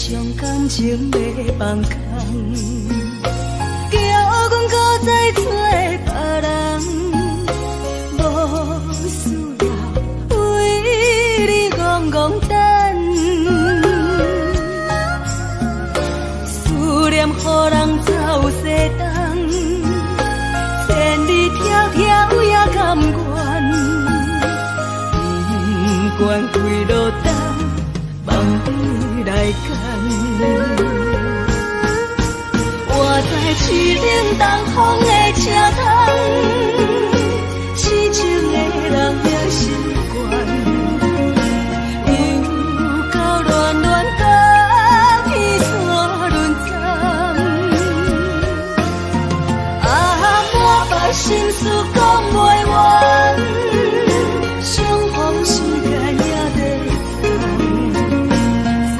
將感情欲放空，叫阮閣再找別人，無需要為你戇戇等，思念予人走西東，千里迢迢也甘願，不管幾落冬，望你來牽。我知凄冷東風的車窗，痴情的人也習慣，又到戀戀高天山輪站，啊，满腹心事講袂完，相逢時間也短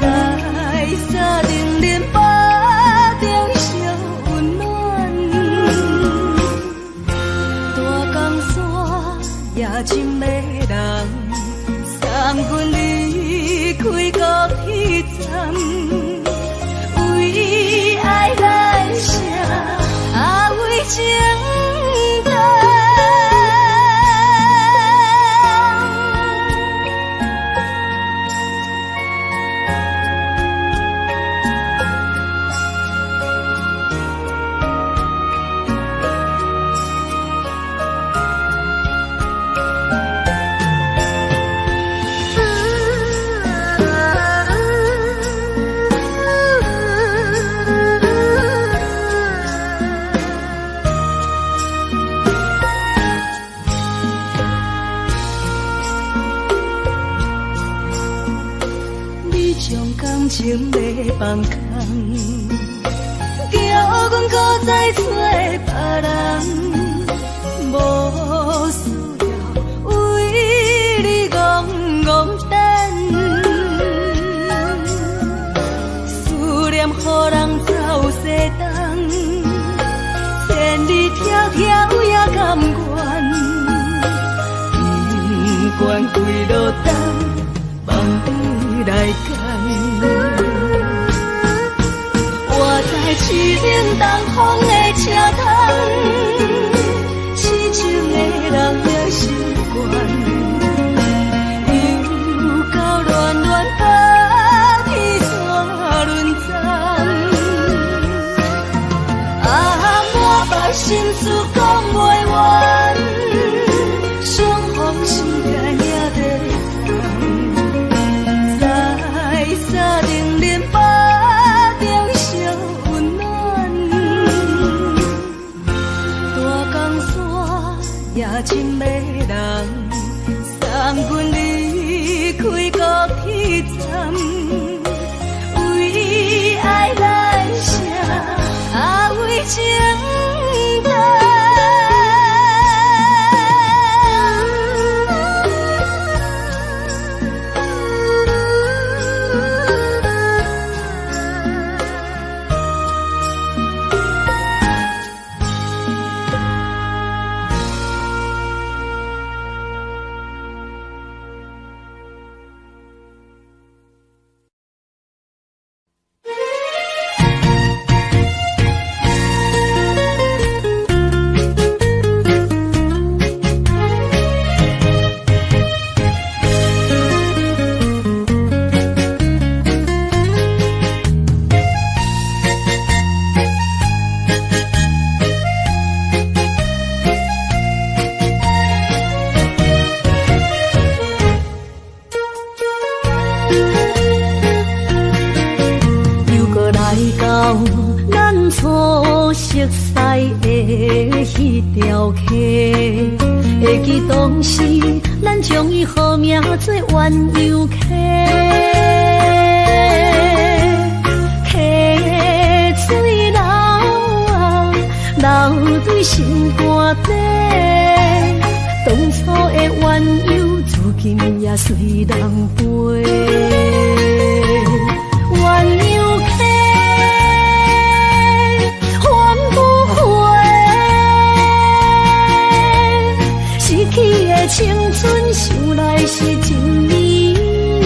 暫，在三重恁腹中相溫暖，大江山也情迷人，送阮離開高鐵站，為愛來寫，啊為情等。你將感情欲放空，叫阮閣再找別人，無需要為你戇戇等，思念予人走西東，千里迢迢也甘願，不管幾落冬，望你來牽。我知凄冷東風的車窗，痴情的人也習慣，又到戀戀高鐵山輪站，啊，滿腹心事講袂完，相逢時間也短暫，在三重恁腹中相溫暖，大江山也情迷人，送阮離開高鐵站，為愛來寫，啊為情等。又閣來到咱初熟似的彼條溪，會記當時咱將伊號名做鴛鴦溪，溪水流啊流對心肝底，當初的鴛鴦如今也隨人飛。鴛鴦溪，還不回，失去的青春，想來是真美麗。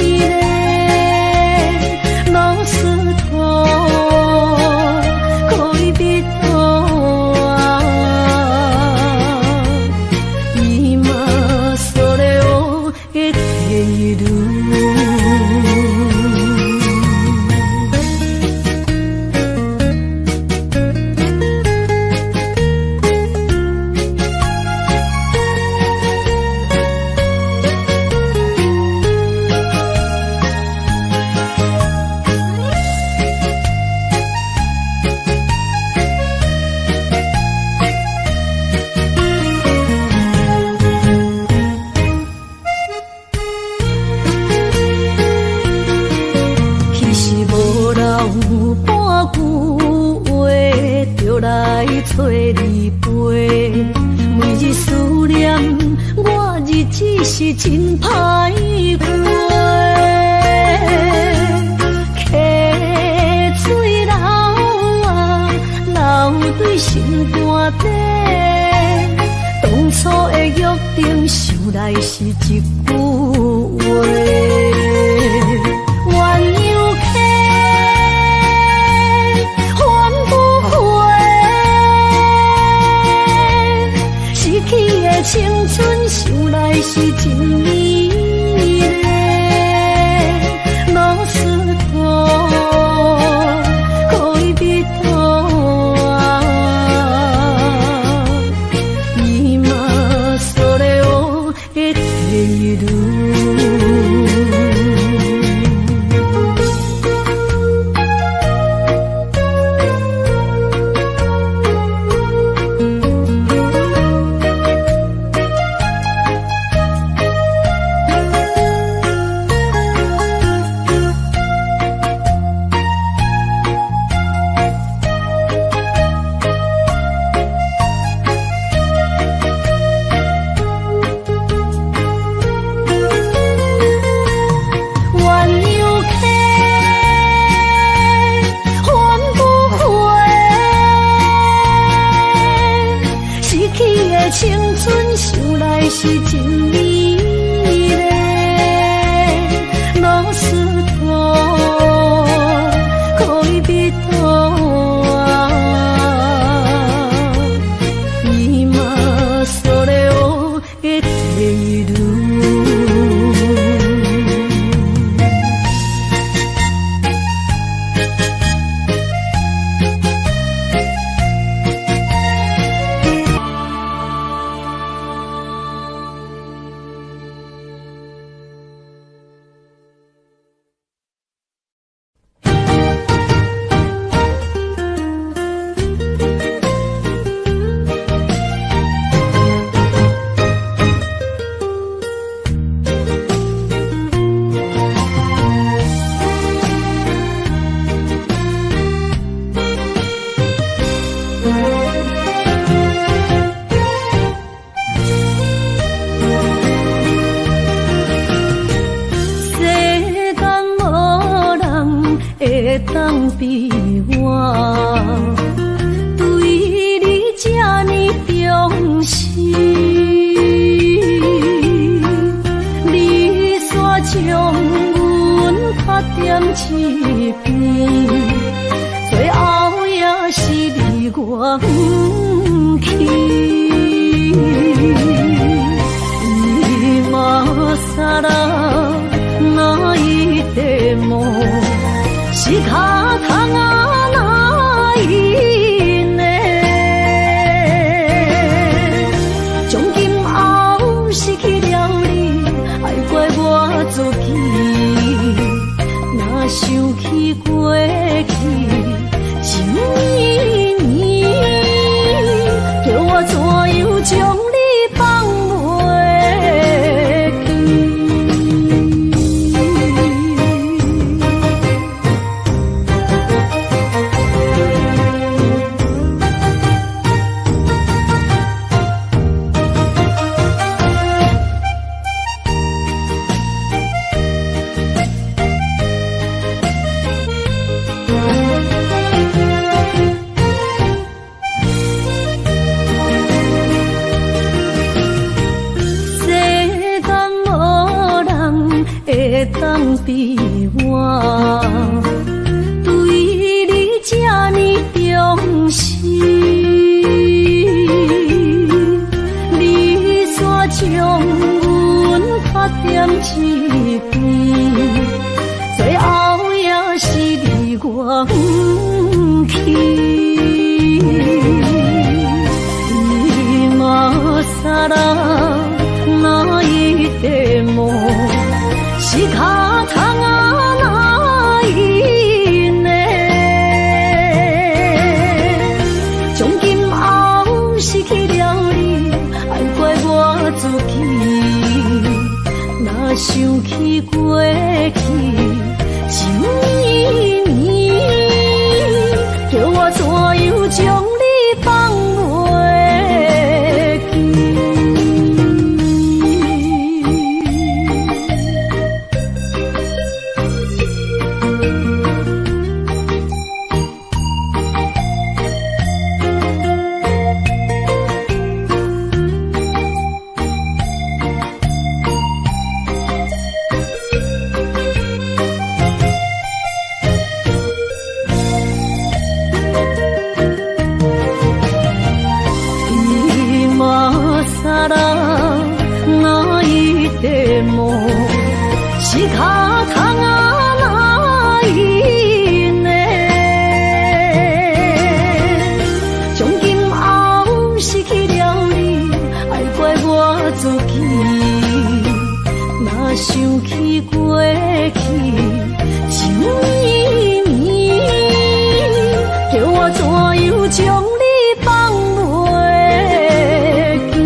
是真歹過。溪水流啊，流對心肝底，當初的約定，想來是一句話。鸳鸯溪，還不回，失去的青春，想來是真美麗。ロスト戀人は今それを得ている。鸳鸯溪，還不回，失去的青春，想來是真美麗。ロスト戀人は今それを得ている。世間無人會當比我，對你這呢重視。你煞將阮拍踮一邊，最後也是離我遠去。今更泣いても仕方がないね。從今後失去了你，愛怪我自己。若想起過去，情綿綿，叫我怎樣將你放袂記？世間無人會當比我，對你這呢重視。你煞將阮拍踮一邊，最後也是離我遠去。今更泣いても仕方がないね。從今後失去了你，愛怪我自己。若想起過去，情綿綿，叫我怎樣將你放袂記？自己。若想起過去，情綿綿，叫我怎樣將你放袂記？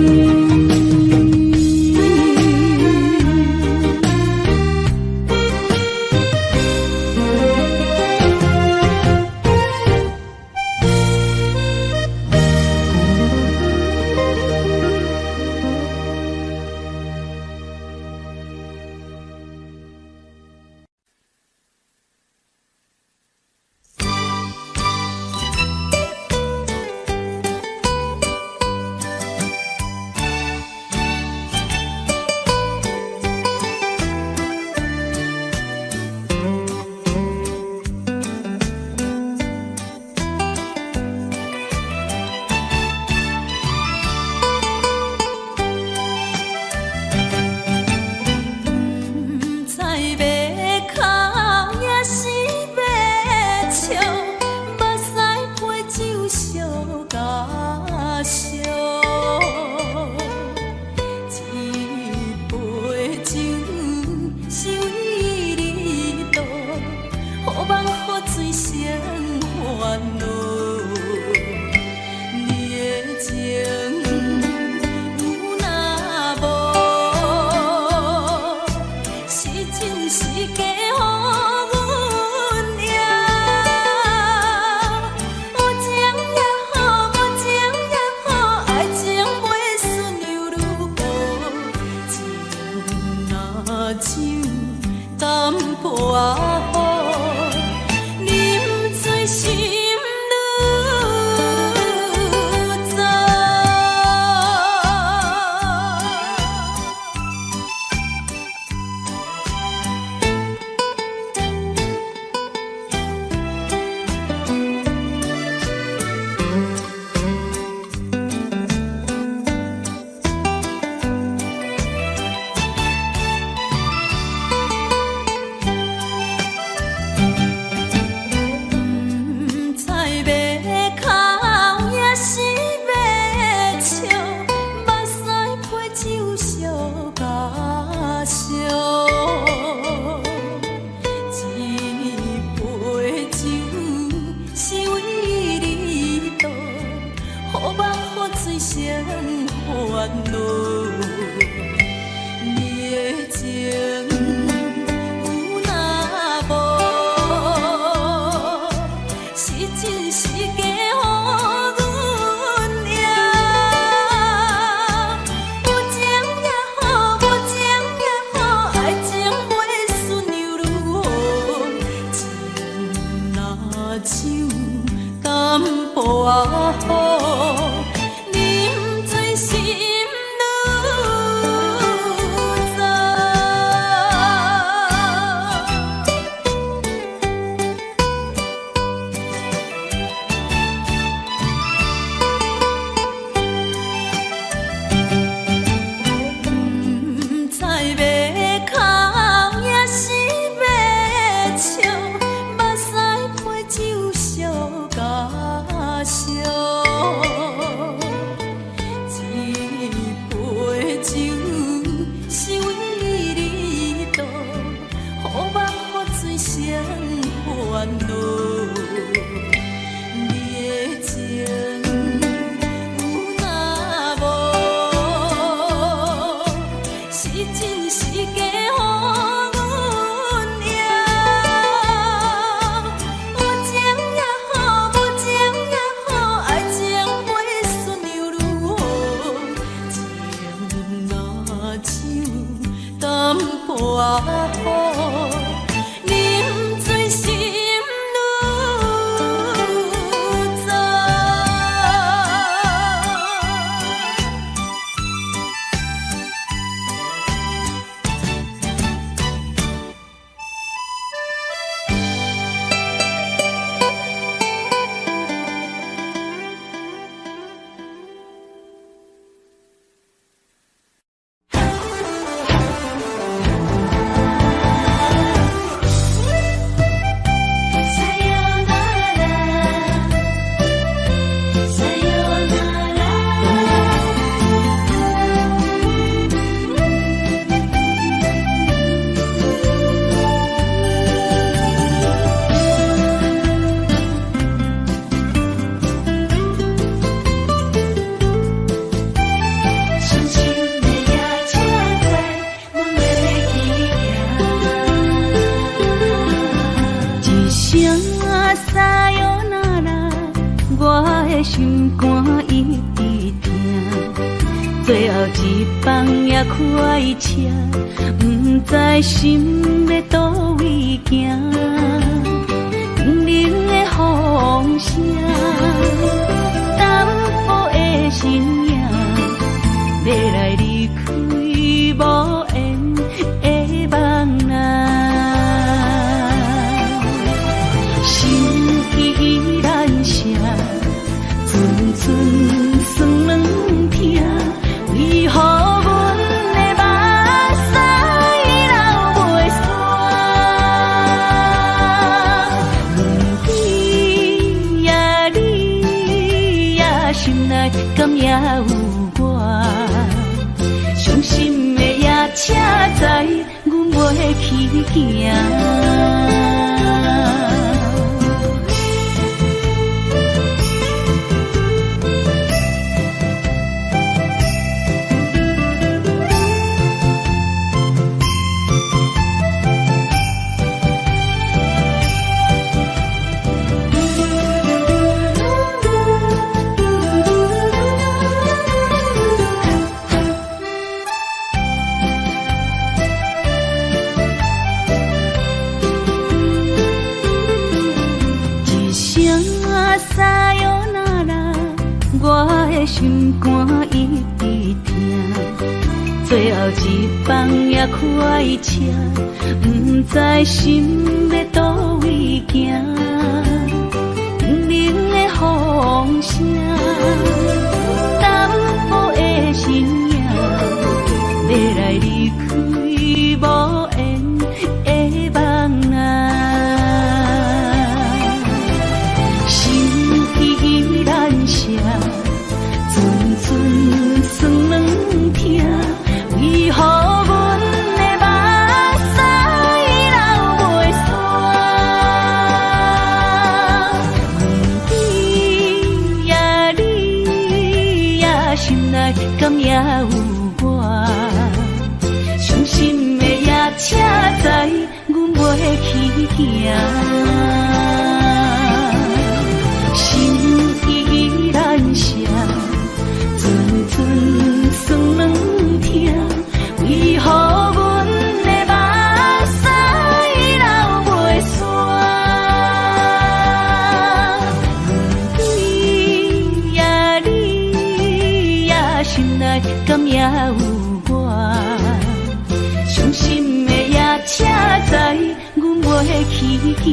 毋知欲哭抑是欲笑，目屎陪酒相加烧。一杯酒是為你倒，予夢予醉成煩惱。你的情有若無，是真是假，予阮贏。有情也好，無情也好，愛情袂輸又如何？情若酒，淡薄仔好，啉醉心愈燥。毋知欲哭抑是欲笑，目屎陪酒相加烧。一杯酒是為你倒，予夢予醉成煩惱。你的情有若無，是真是假，予阮贏。有情也好，無情也好，愛情袂輸又如何？情若酒，淡薄仔好，啉醉心愈燥。毋知欲哭抑是欲笑，目屎陪酒相加燒。一杯酒是為你倒，予夢予醉成煩惱。你的情有若無，是真是假，予阮贏。有情也好，無情也好，愛情袂輸又如何？情若酒，淡薄仔好，啉醉心愈燥。一放夜快車，毋知心欲佗位行。冷的風聲，淡薄的身影，欲來離開無緣的夢啊。心意難捨，陣陣酸軟疼，為何阮的目屎流袂煞？阮你呀你呀，心內敢也有我？傷心的夜車載，阮袂去行。一聲さよなら，我的心肝一直疼。最後一班夜快車，毋知心欲佗位行。冷的風聲，淡薄的身影，欲來離開無緣的夢啊。心意難捨，陣陣酸軟疼，為何阮的目屎流袂煞？阮你呀你呀，心內敢也有我？傷心的夜車載，阮袂去行。心意難捨，陣陣酸軟疼，為何阮的目屎流袂煞？阮你呀你呀，心內敢也有我？傷心的夜車載，阮袂去行。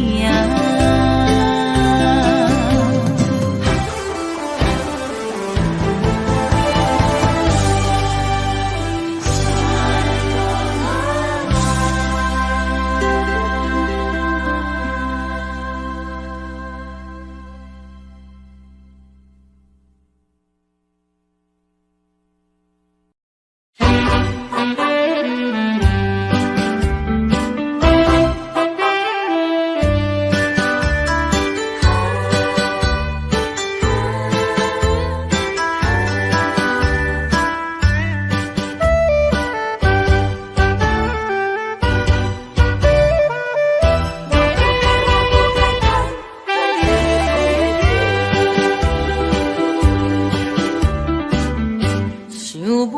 想袂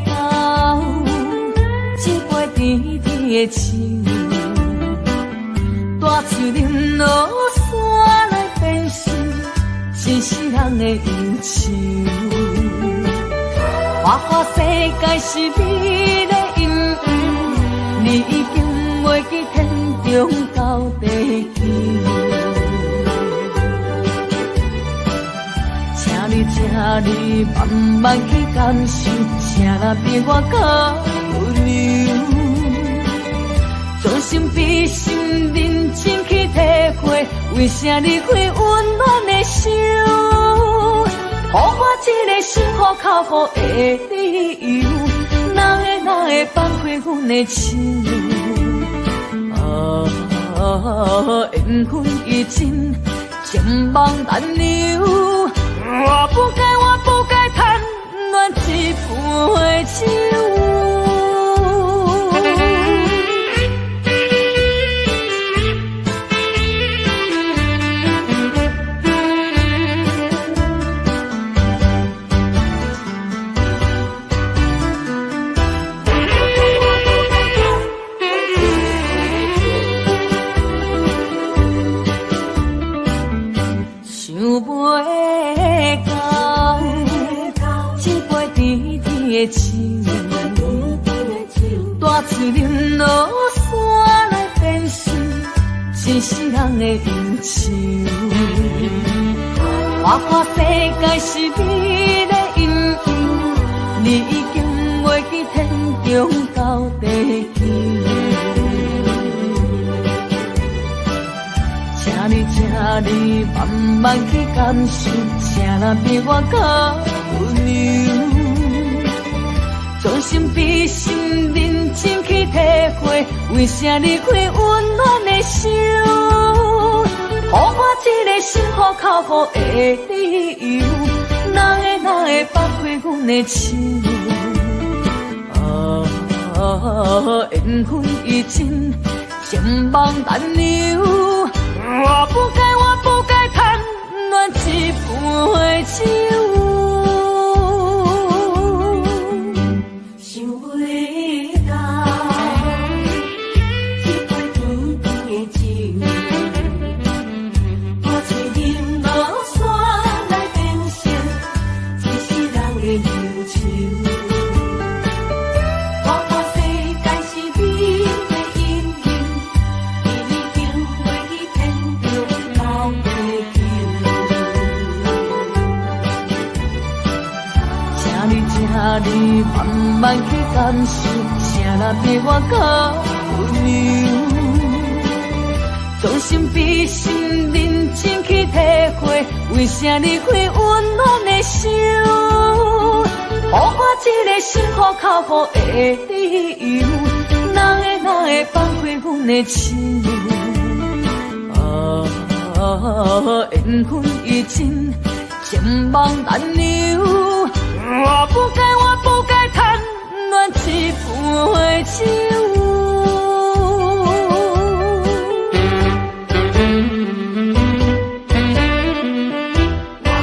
到，這杯甜甜的酒，大喙啉落煞來變成一世人的憂愁。花花世界是美麗音符，你已經袂記天長到地久。請你，請你慢慢去感受，啥人比我較溫柔？將心比心，認真去體會，為啥離開溫暖的手？予我這個心苦口苦的理由，哪會哪會放開阮的手？啊，緣分已盡，情網難留。我不該，我不該貪戀這杯酒。的手，大喙啉落山來變成一世人的憂愁。花花世界是美麗陰影，你已經袂記天長到地久。請你，請你慢慢去感受，啥人比我較溫柔？將心比心，認真去體會，為啥離開溫暖的手？予我這個心予哭予的理由，哪會哪會放開阮的手？啊，緣分已盡，情網難留。我不該，我不該貪戀一杯酒。想袂到這杯甜甜的酒，大喙啉落山來變成一世人的憂愁。花花世界是美麗陰影，已經袂記天長到地久。請你，請你慢慢去感受，啥人比我較溫柔？將心比心，認真去體會，為啥離開溫暖的手？予我這個心予哭予的理由，哪會哪會放開阮的手？啊，緣分已盡，情網難留。我不該，我不該貪戀一杯酒。我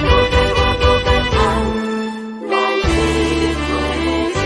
不該，我不該貪戀一杯酒。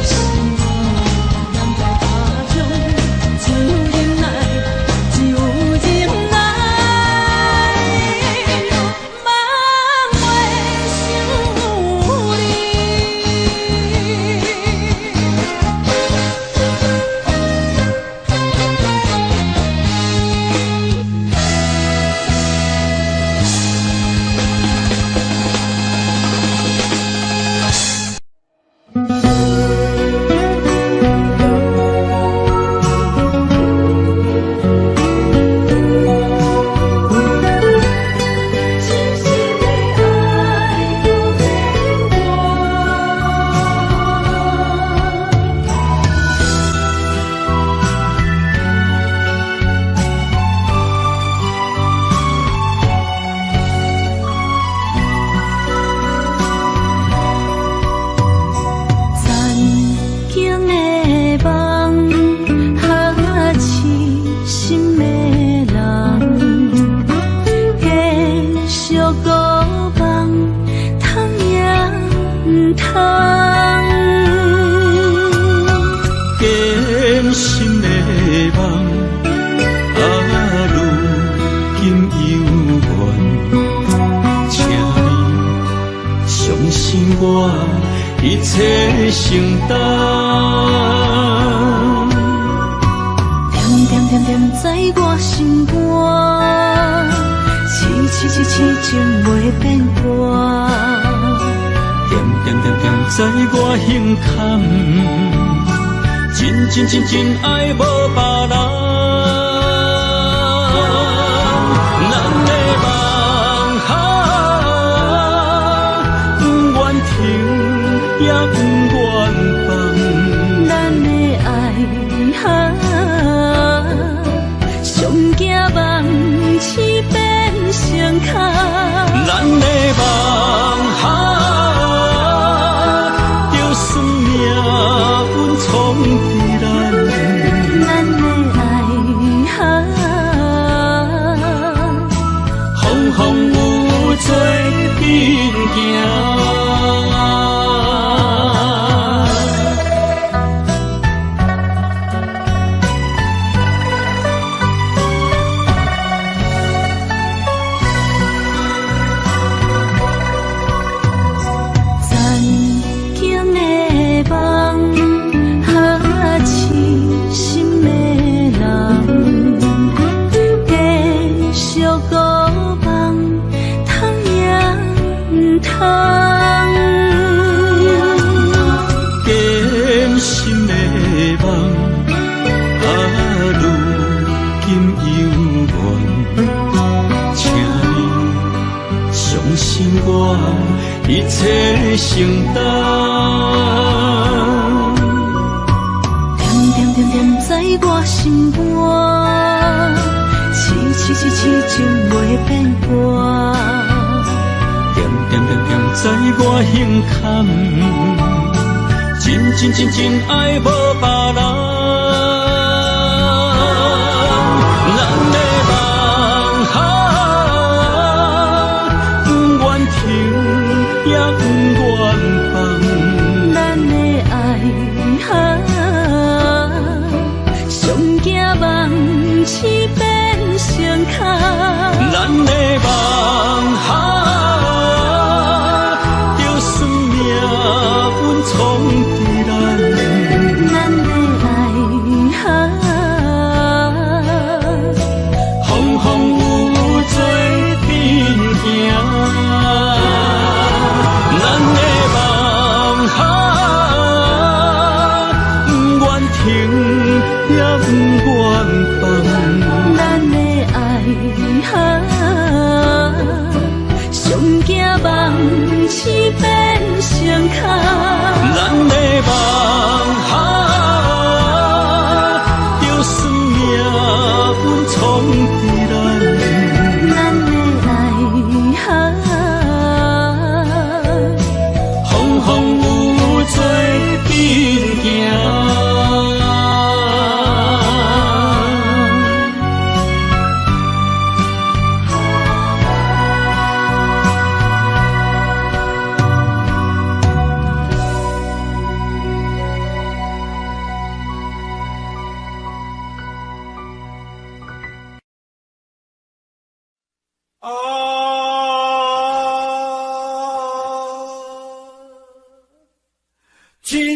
心踮在家中，只有忍耐，只有忍耐，梦袂想你。真心的爱不变卦。残景的梦，哈痴心的人，继续孤梦，通也毋通。坚心的梦，啊，如今犹原，请你相信我，一切承担。惦惦惦惦在我心肝，痴痴痴痴情袂变卦。惦惦惦惦在我胸坎，真真真真爱无别人。咱的梦啊，不愿停也不愿放。咱的爱啊，上惊梦痴变成空。咱的梦啊，就算命运创治咱。咱的爱啊，风风雨雨做阵行。残景的梦，哈痴心的人，继续孤梦，通也毋通。坚心的梦，啊，如今犹原，请你相信我，一切承担。惦惦惦惦在我心肝，痴痴痴痴情袂变卦。惦惦惦惦在我胸坎，真真真真爱无别人。咱的梦啊，不愿停也不愿放。咱的爱啊，上惊梦痴变成空。咱的梦啊，就算命运创治咱。咱的爱啊，风风雨雨做阵行。咱的梦啊，不愿停也不愿放。咱的爱啊，上惊梦痴变成空。咱的梦啊，就算命运创治咱。咱的爱啊，风风雨雨做阵行。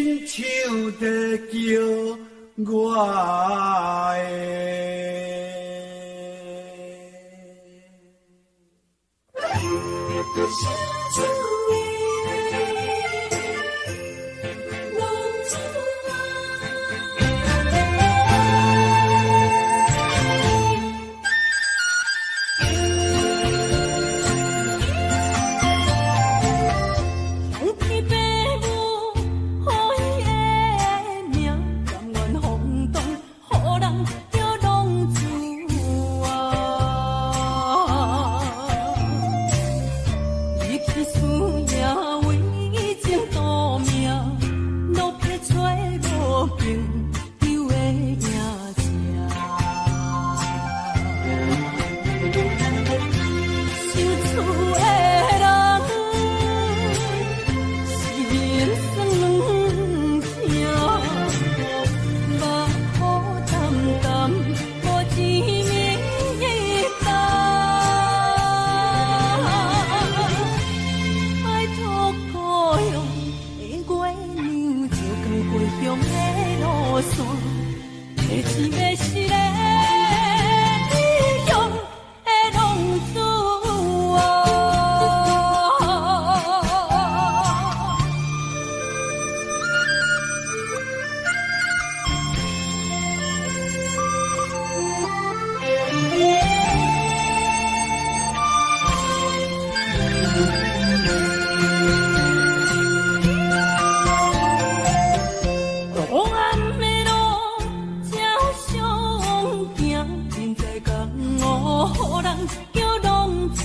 親像在叫我的。坎坷，叫阮怎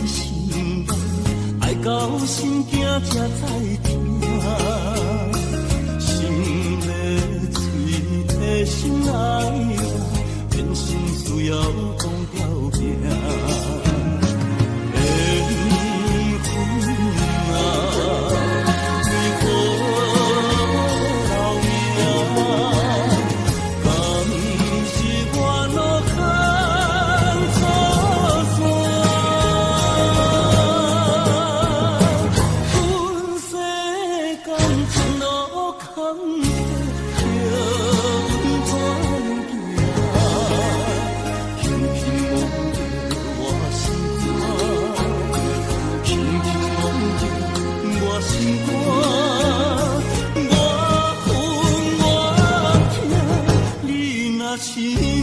行？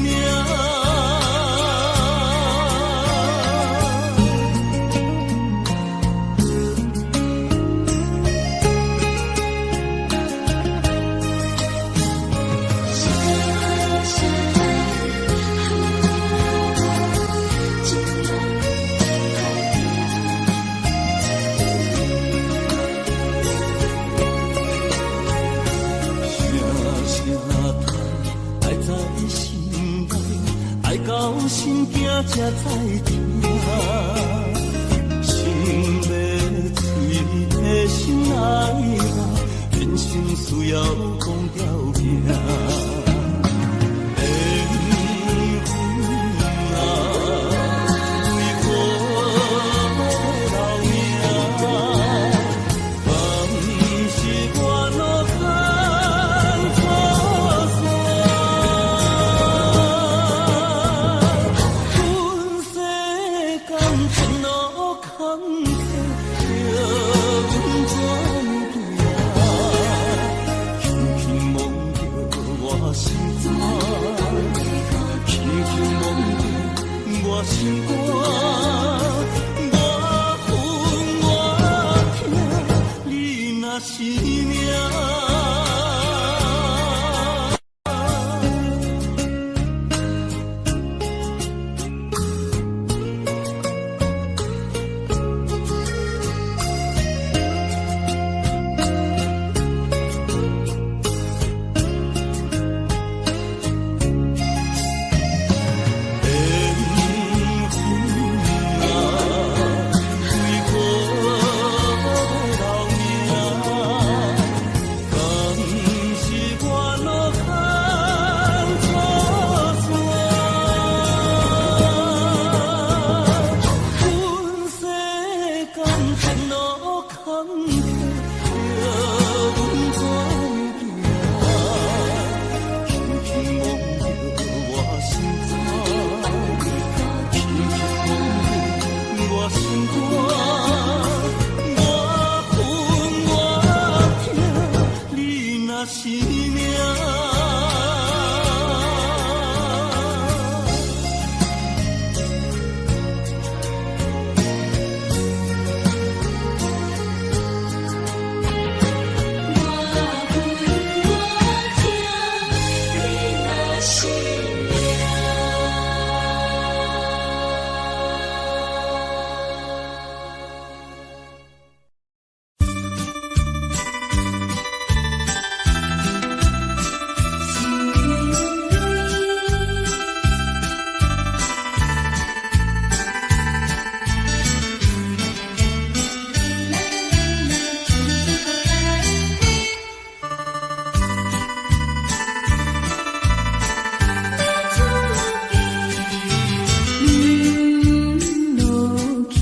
命。声声叹，爱在心内，爱到心惊才知疼。心欲碎的心爱啦，人生需要讲条件。缘分啊，为何留名？敢是我落空错线？阮世间前路坎坷，叫阮怎行？轻轻摸著我心肝，轻轻摸著我心肝。我恨我疼，你若是命。缘分啊，为何留名？敢是我落空错线？阮世间前路坎坷，叫阮怎行？轻轻摸著我心肝，轻轻摸著我心肝。我恨我疼，你若是命。我恨我疼，你若是命。阮落去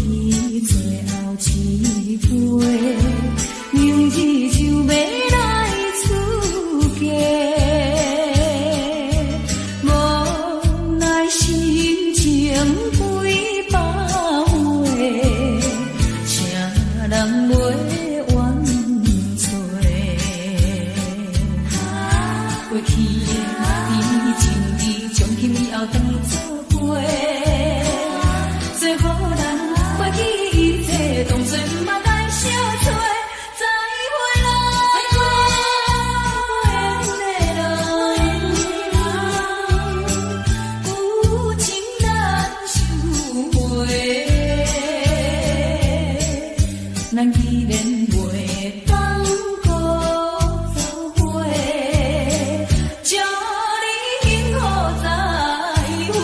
最后一杯，明日就欲来出嫁，无奈心情几百回，谁人袂怨嗟？过去的甜情字，从今以后当作陪。做予咱过去一切，当作毋捌来相找。再会啦，无缘的人，有情难收回。咱既然袂当阁做伙，祝你幸福再会。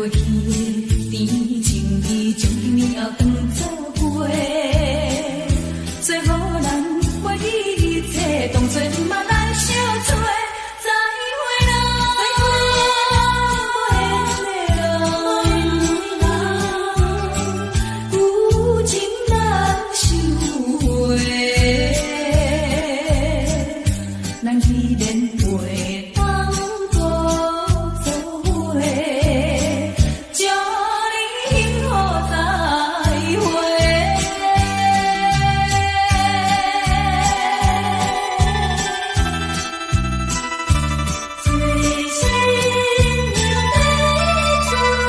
過去的甜情味，從今以後當作陪。做予人袂記一切，當作毋捌咱相找。再會啦，無緣的人，有情難相會。咱依然袂當閣做伙，祝你幸福再會。做新娘的注定。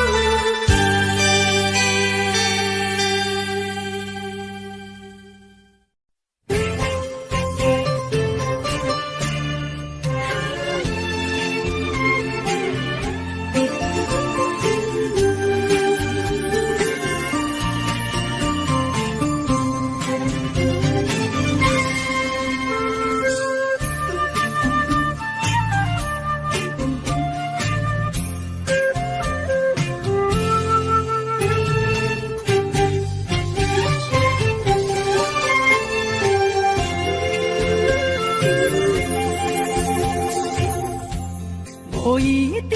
無意中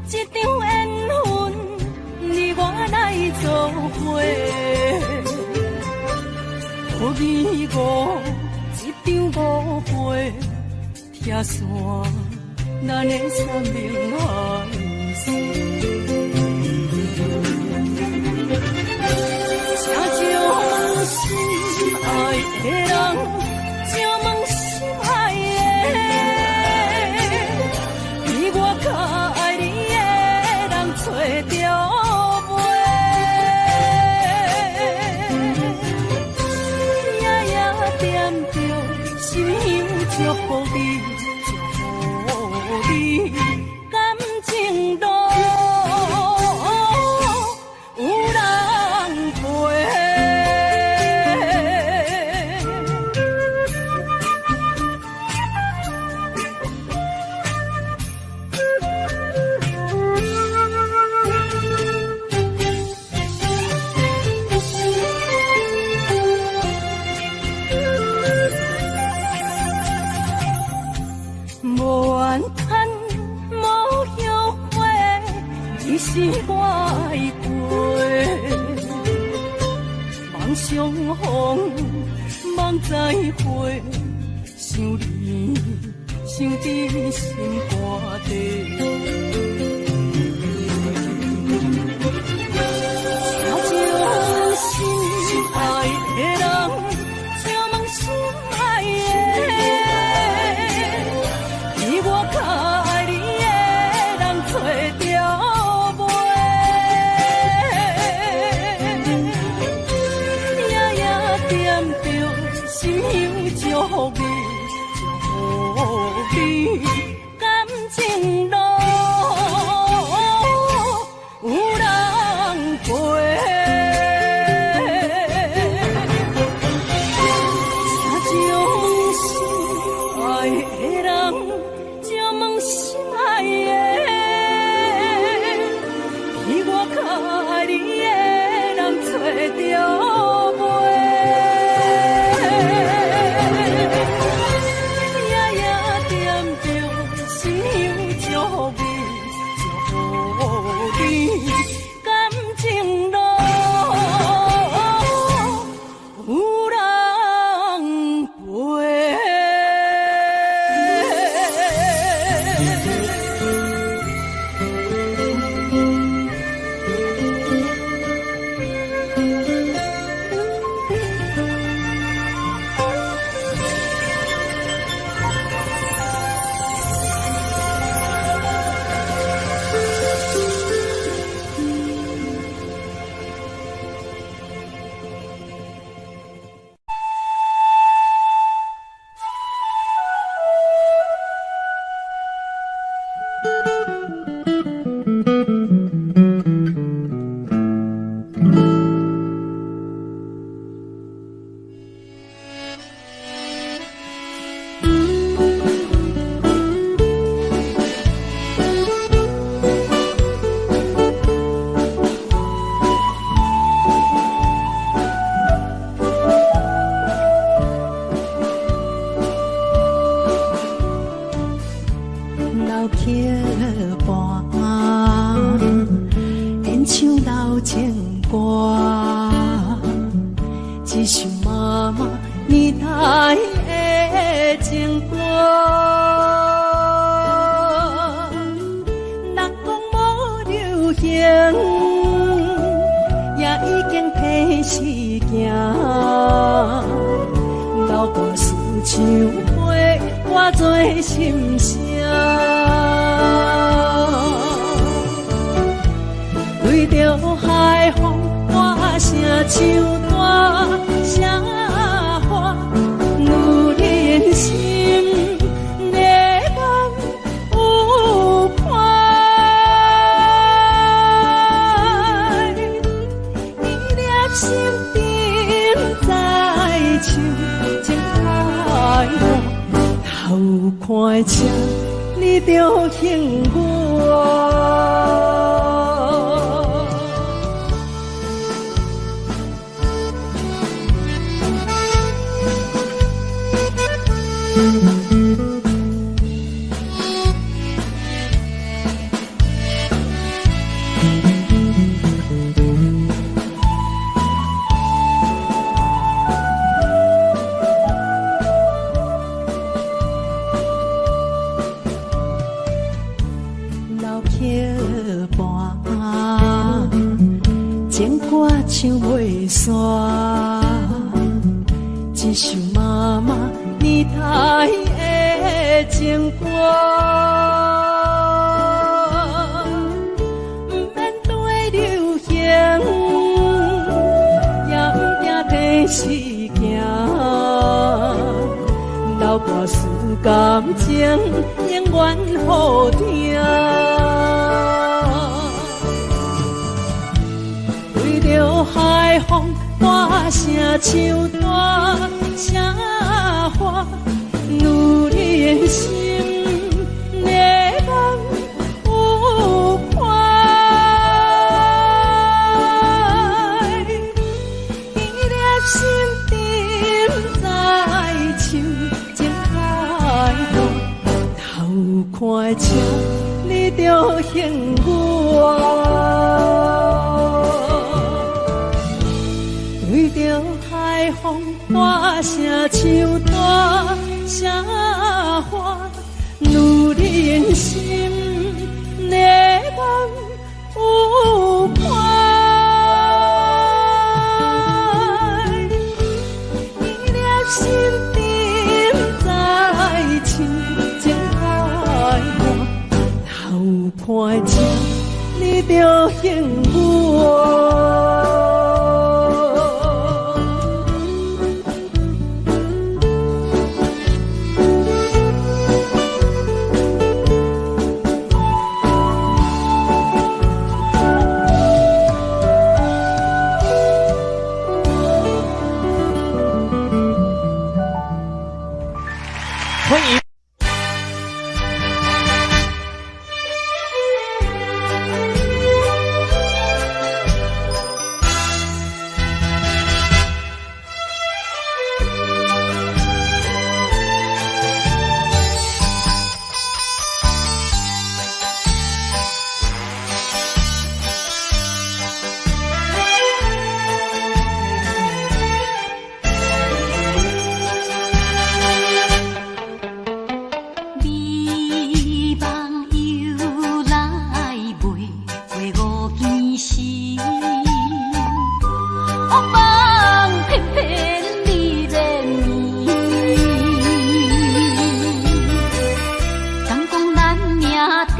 一場緣分，你我來做伙。無疑誤一場誤會，拆散咱的山盟海誓。請將心愛的人，請問心愛的，比我較愛你的人揣著袂？夜夜惦著心香祝福你，祝福你感情路有人陪。無怨嘆，無後悔，你是我愛過。望相逢，望再會，想你，想佇心肝底。請將心愛的人，請問心愛的，比我較愛你的人揣著袂？夜夜惦著心香祝福你，祝福你感情路有人陪。請將心愛的人，請問心愛的，比我較愛你的人揣著袂？夜夜惦著心香祝福你，祝福你感情路有人陪。老曲伴，演唱老情歌，一首妈妈年代的情歌。人讲无流行，也已经提时行。老歌词唱陪我做心声，对著海风，大声唱大声喊，女人心的梦有伴。一粒心沉在手情海海，头看车，你就幸我。老曲伴，情歌唱袂煞，一首妈妈年代的情歌，毋免对流行，也毋惊提时行。老歌词感情永远好听。对著海风，大声唱大声喊，女人心的梦有伴。一粒心沉在手情海海，头看车，你就幸我。对著海风，大声唱大声喊，女人心的梦有伴。一粒心沉在手情海海，头看车，你就幸我。欢迎。美梦又来袂过五更时，恶梦翩翩你连绵。敢讲咱命中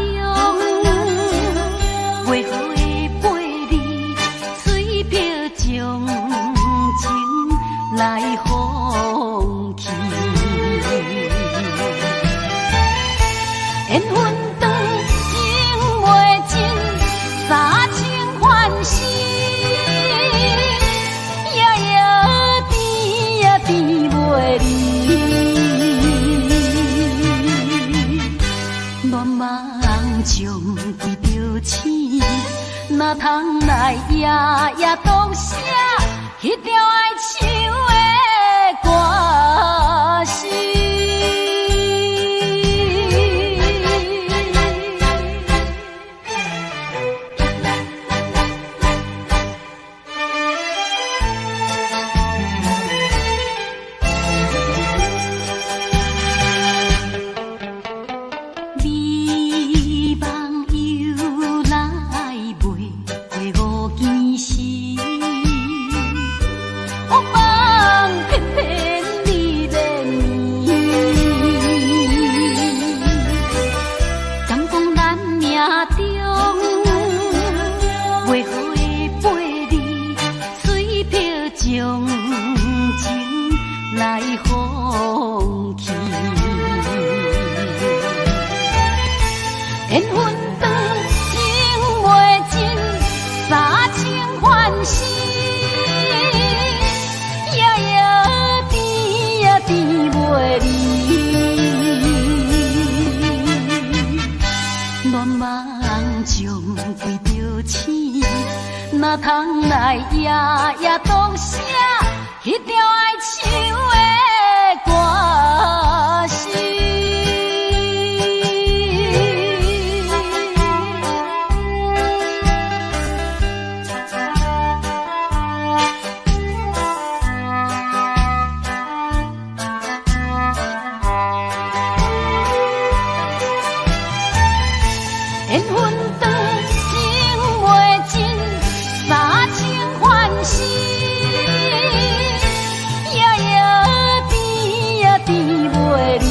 袂好的陪你，随便将情来放弃。缘分长，情袂尽，三生还死，夜夜甜呀甜袂离。恋梦将记著醒，哪通来夜夜独写彼条爱唱的歌词？中，袂好的背离，随票将情来放弃。缘分长，情袂尽，三生还死，夜夜甜呀甜袂离。愿望将归着醒，哪通来夜夜当写彼条爱唱的歌词。缘分长，情袂尽，三生还死，夜夜甜呀甜袂离。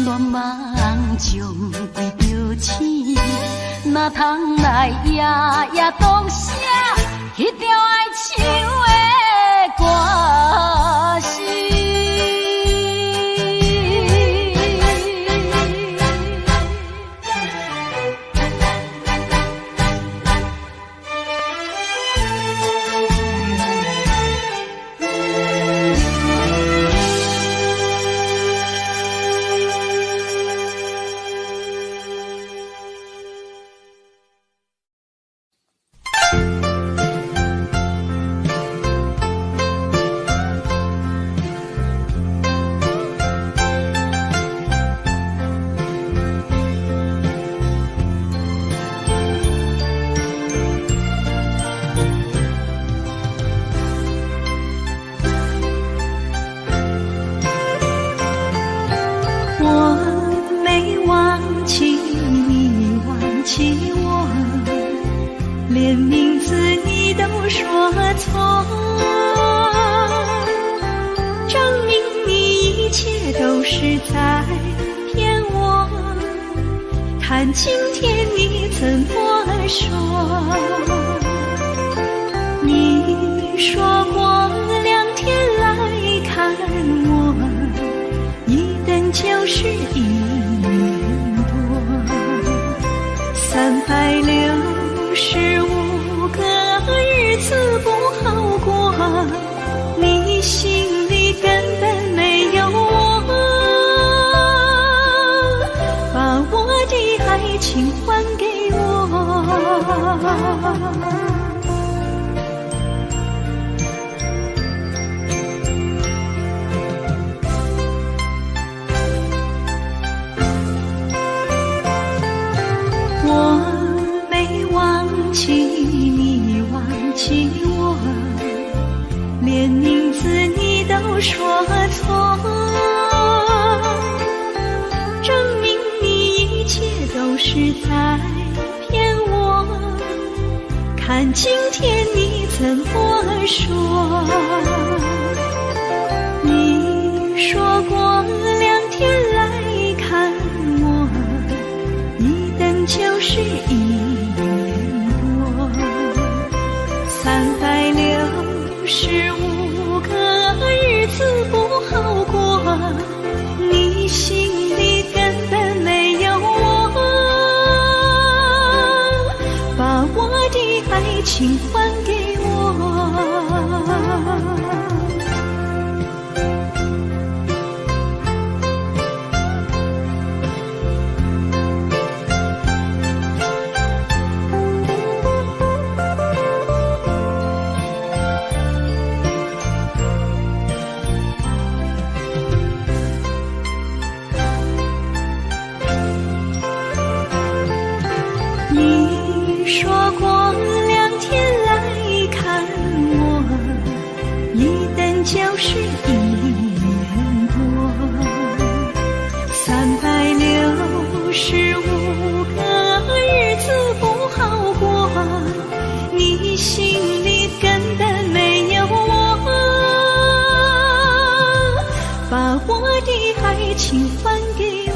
愿望将归着醒，哪通来夜夜当写彼条爱唱的歌词。连名字你都说错，证明你一切都是在骗我。看今天你怎么说？你说过2天来看我，一等就是1年多，365个日子不好过，你心里根本没有我，把我的爱情还给我。我没忘记你，忘记我，连名字你都说错，证明你一切都是在骗我。看今天你怎么说？你说过2天来看我，一等就是1年多，365个日子不好过，你心里根本没有我，把我的爱情还给我。你说过2天来看我，一等就是1年多，365个日子不好过，你心里根本没有我，把我的爱情还给我。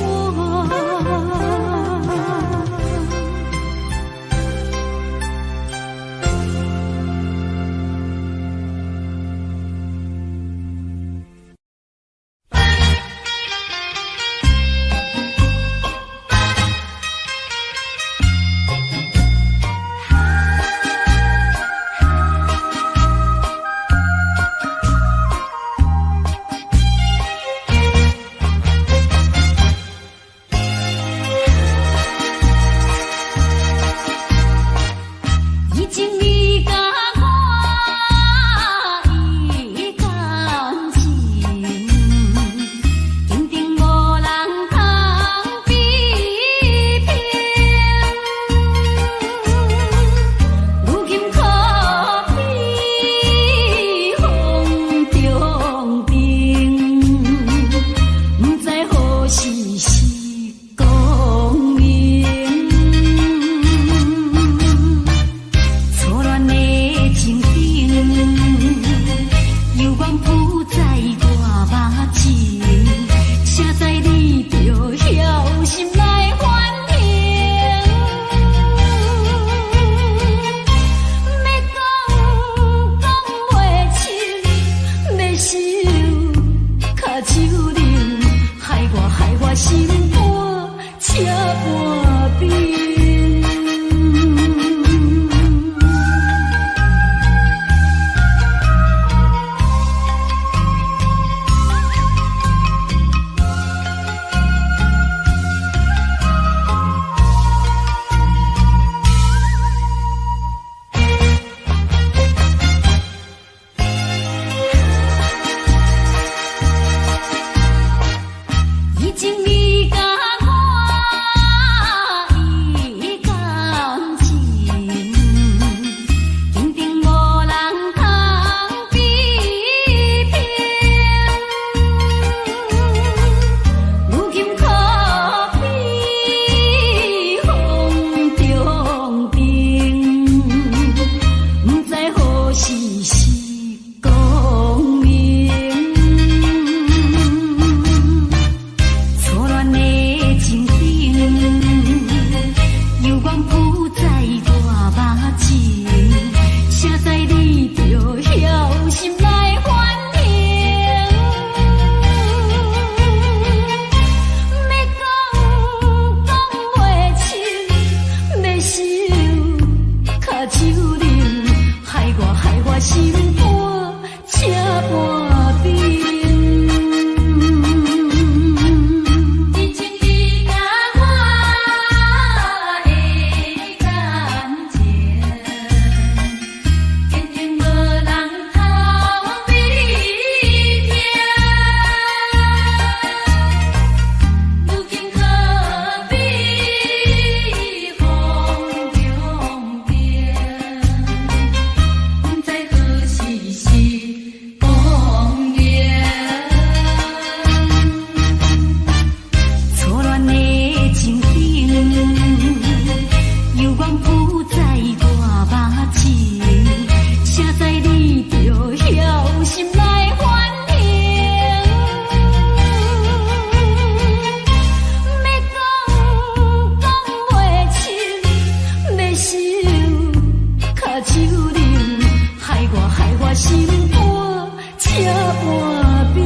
時是光明。初戀的情景，猶原浮在我目前，誰知你著枵心來反應。欲講講袂清，欲收跤手冷，害我害我心肝赤半冰。以情你佮我伊感情，肯定無人通比拼。如今可比風中燈，不知何時是光明。初戀的情景，猶原浮在我目前，誰知你著枵心來反應。欲講講袂清，欲收跤手冷，害我害我心肝赤半冰。以情你佮我的感情，肯定無人通比拼。如今可比風中燈，不知何時是光明。初戀的情景，猶原浮在我目前，誰知你著枵心來反應。欲講講袂清，欲收跤手冷，害我害我心肝赤半冰。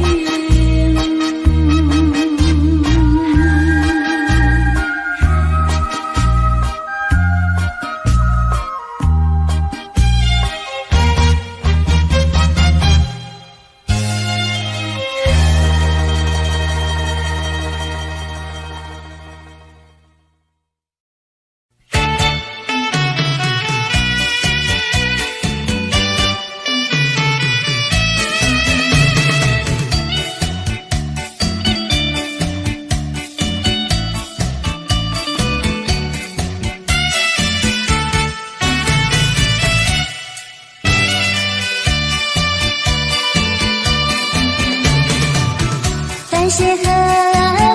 繁星河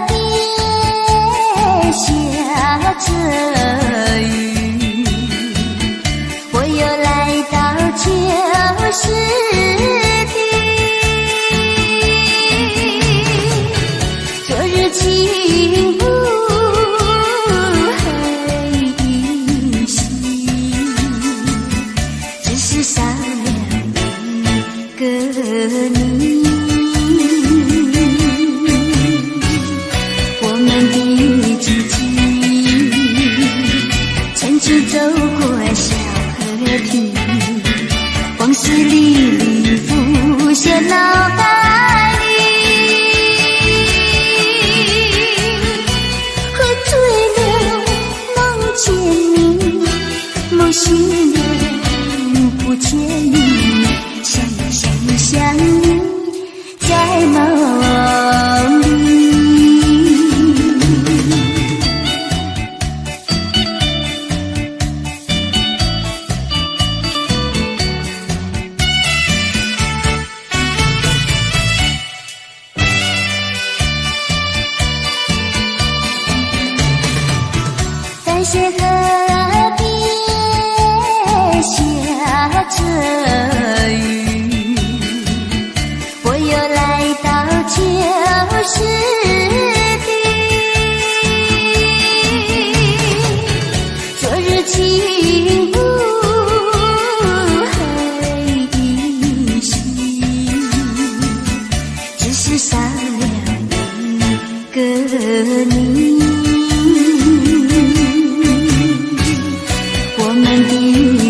邊下著雨，我又來到舊時地。昨日情霧還依稀，只是少了一個你。我們的足跡，曾經走過小河堤，往事歷歷浮現腦海裡。溪河邊下著雨，我又來到舊時地。昨日情霧還依稀，只是少了一個你。我們的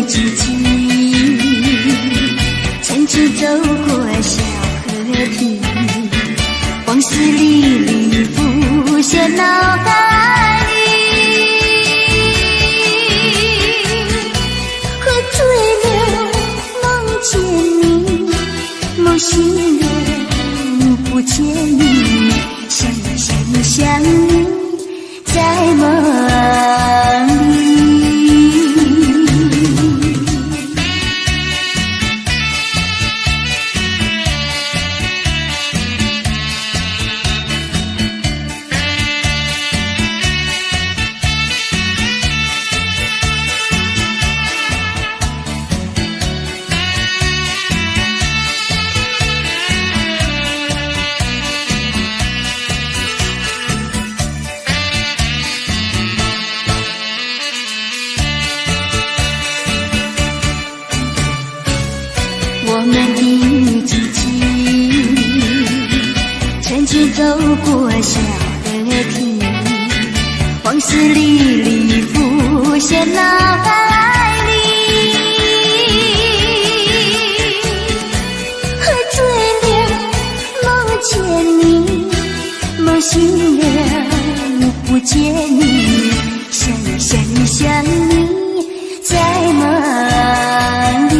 知己，曾經走過小河堤，往事歷歷浮現腦海裡。喝醉了夢見你，夢醒了不見你，想你想你想你，在夢裡。我們的知己，曾經走過小河堤，往事歷歷浮現腦海裡。喝醉了夢見你，夢醒了不見你，想你想你想你，在夢裡。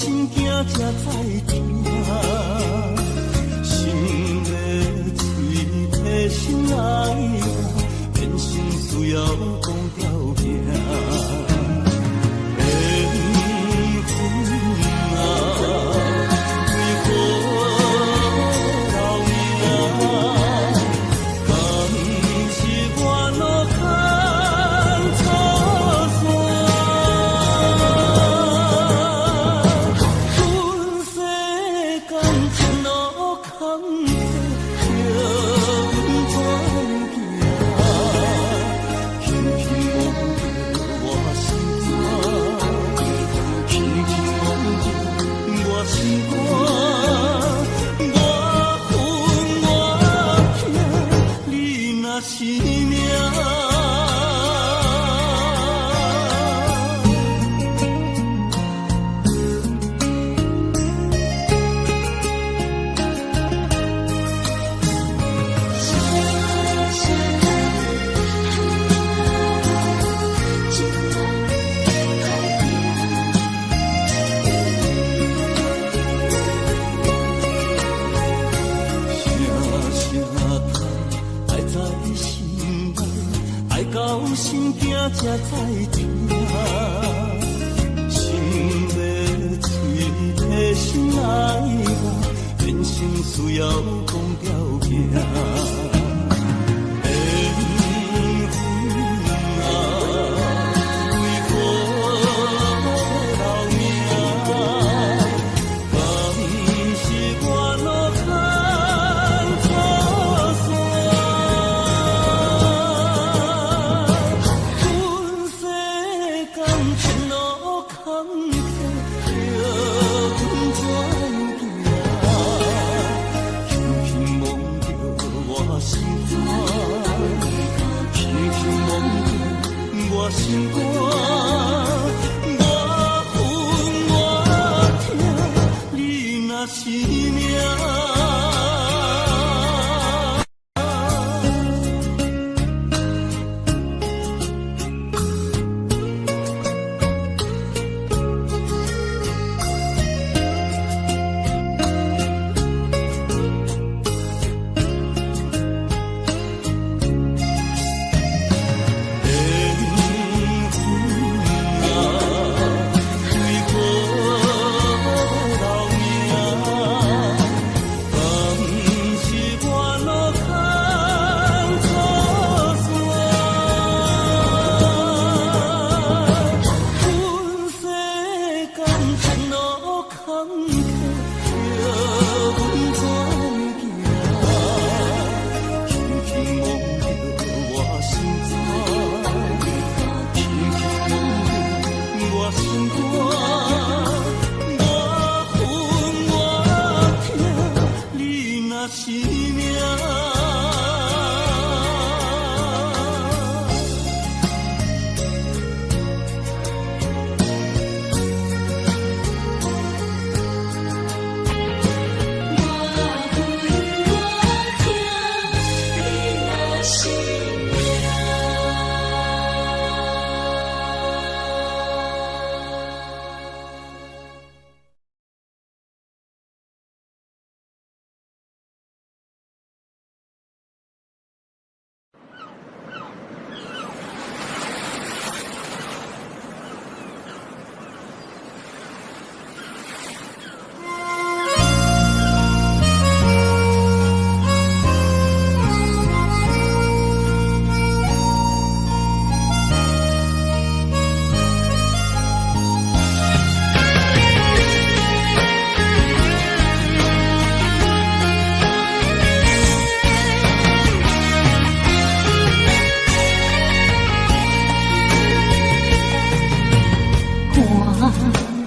心惊才知疼，心欲喙提心爱我，人生需要讲条件。缘分啊，为何留名？敢是我路坎错线？阮世感情路坎坷，叫阮怎行？轻轻摸著我心肝，轻轻摸著我心肝，我恨我疼，你若是命。声声叹，爱在心内，爱到心惊才知疼。心欲喙提心爱我，人生需要讲条件。缘分啊，为何留名？敢是我路坎错线？阮世感情路坎坷，叫阮怎行？轻轻摸著我心肝，轻轻摸著我心肝，我恨我疼，你若是命。缘分啊，为何留名？敢是我路坎错线？阮世感情路坎坷，叫阮怎行？轻轻摸著我心肝，轻轻摸著我心肝，我恨我疼，你若是命。我恨我疼，你若是命。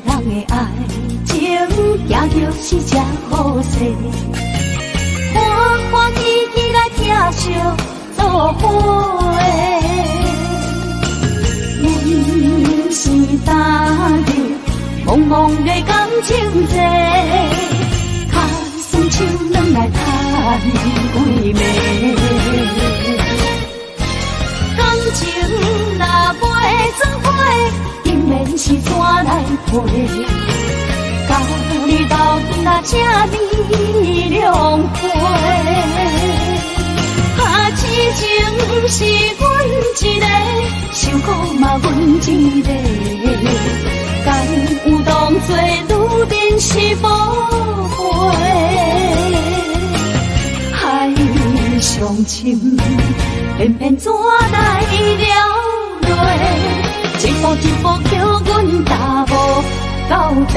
看人的爱情，行著是这好势，欢欢喜喜来疼惜做伙。阮是踏入茫茫的感情债，脚酸手软来趁几暝。感情若袂做伙，当然是怎来陪？感你鬥陣啊，這呢兩回。啊，痴情是阮一个，受苦嘛阮一个，敢有當作女人是寶貝？海上深，偏偏怎來了淚？一步一步叫阮踏無到底。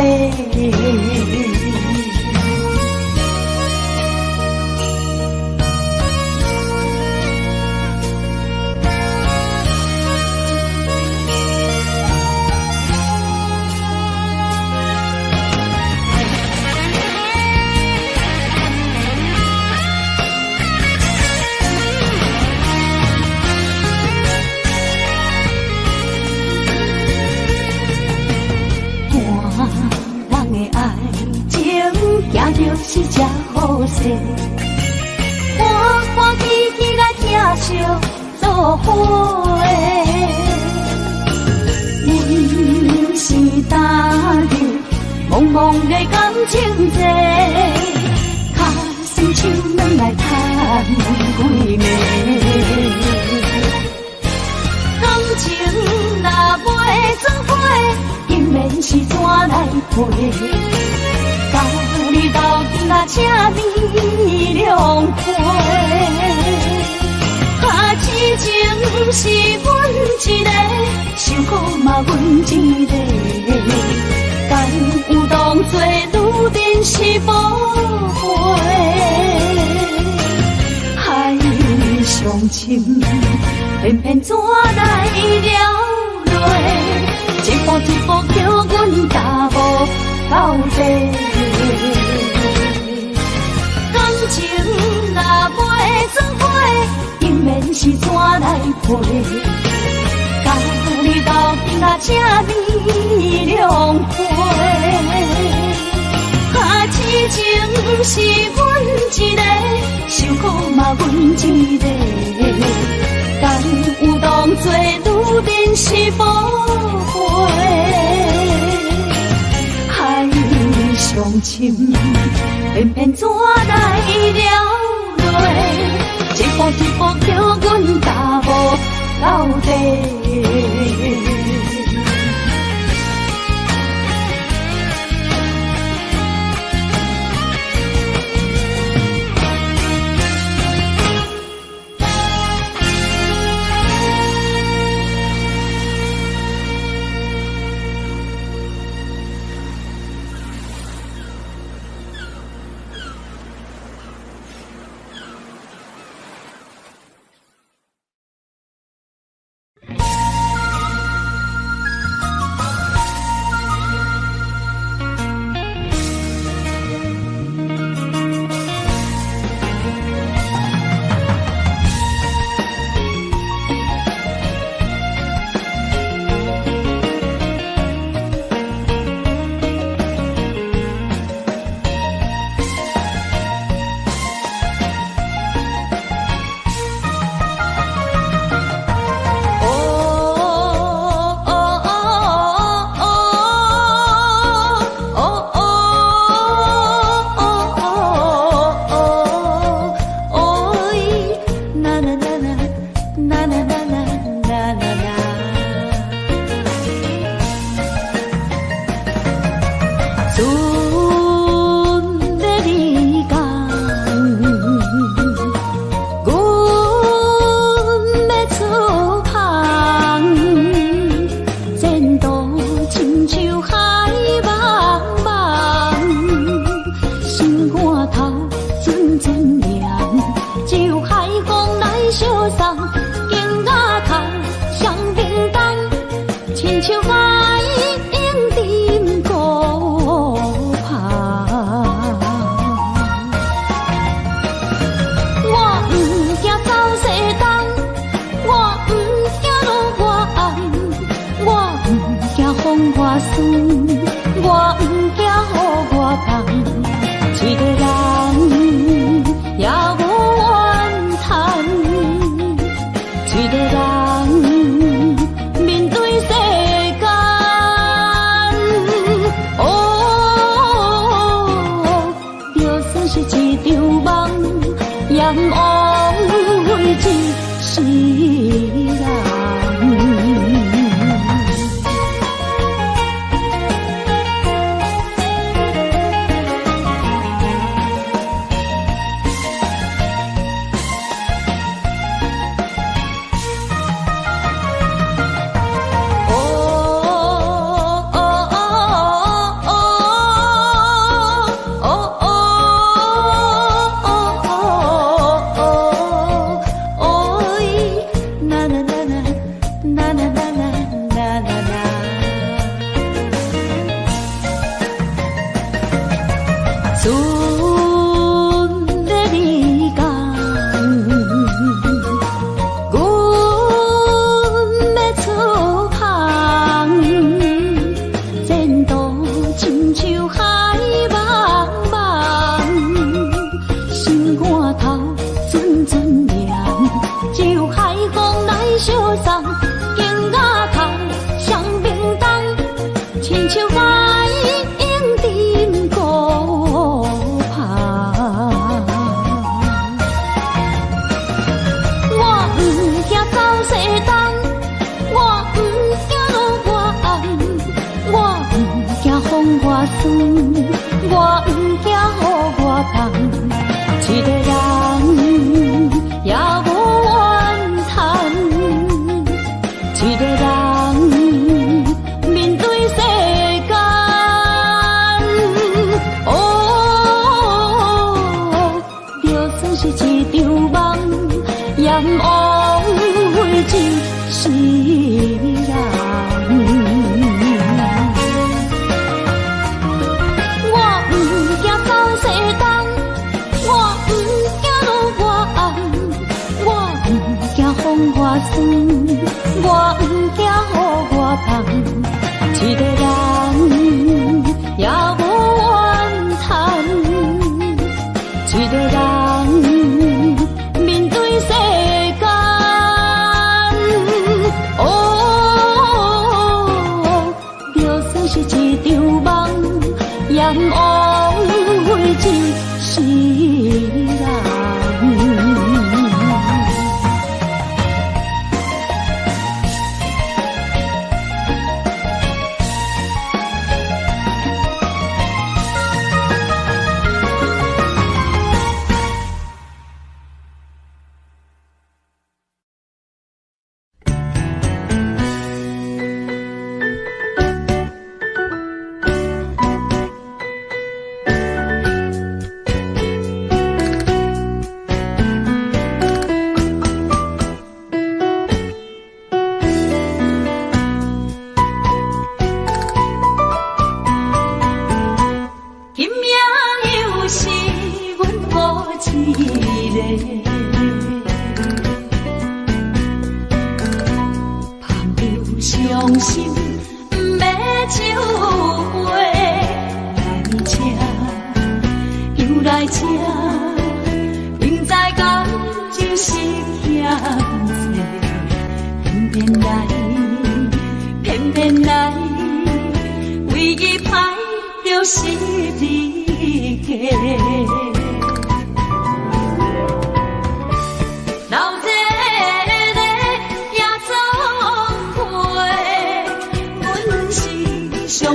就是這好勢，歡歡喜喜來疼惜做伙。阮是踏入茫茫的感情債，跤酸手軟來趁幾暝。感情若袂做伙，姻緣是怎來配？佮你鬥陣啊，這呢兩回。啊，痴情是阮一個，受苦嘛阮一個，敢有當作女人是寶貝？海上深，偏偏怎來了淚？一步一步叫阮踏無到底。感情若袂做伙，姻緣是怎來配？佮你鬥陣啊，這呢兩回。啊，痴情是阮一個，受苦嘛阮一個，敢有當作女人是寶貝？海上深，偏偏怎來了淚？一步一步叫阮踏無到底。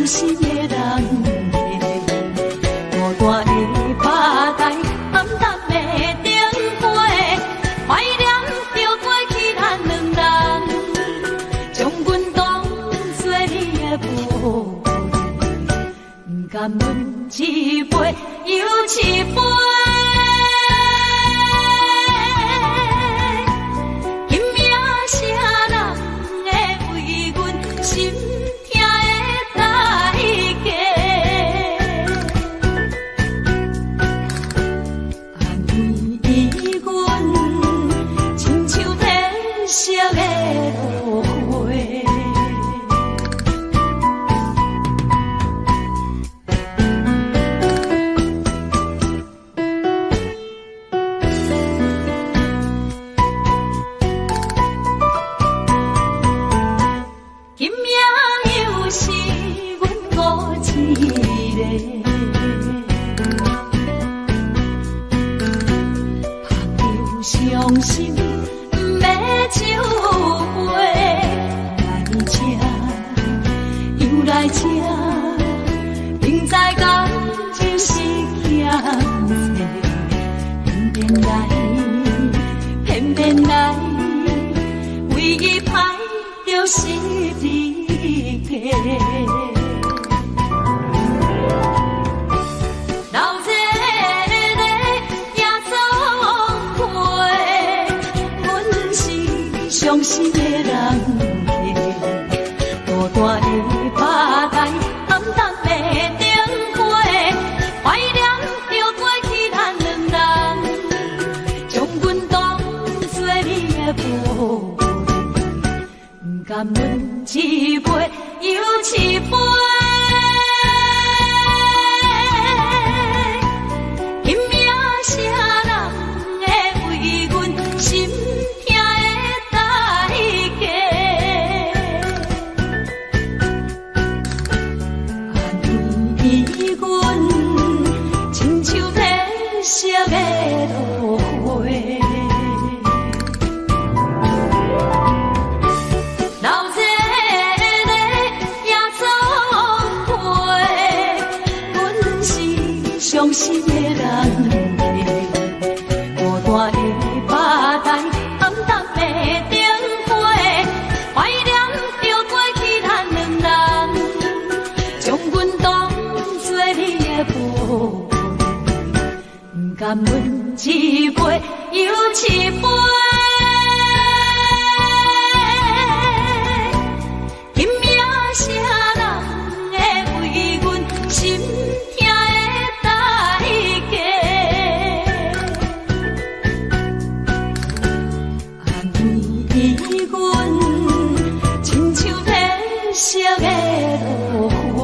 世人。伤心，不欲酒杯，來這，又來這，不知感情是欠債，偏偏來，偏偏來，唯一歹就是你家。老這个耶穌會，阮是傷心的人客，孤單的吧台，暗淡的燈火，懷念著過去咱兩人，將阮當作你的寶貝，不甘阮一杯又一杯。今夜啥人會為阮心疼的代價？按呢阮親像褪色的落花。老這个耶穌會，阮是傷心的人客，孤單的吧台，暗淡的燈火，懷念著過去咱兩人，將阮當作你的寶貝，不甘阮一杯又一杯。今夜啥人會為阮心疼的代價？按呢阮親像褪色的落花。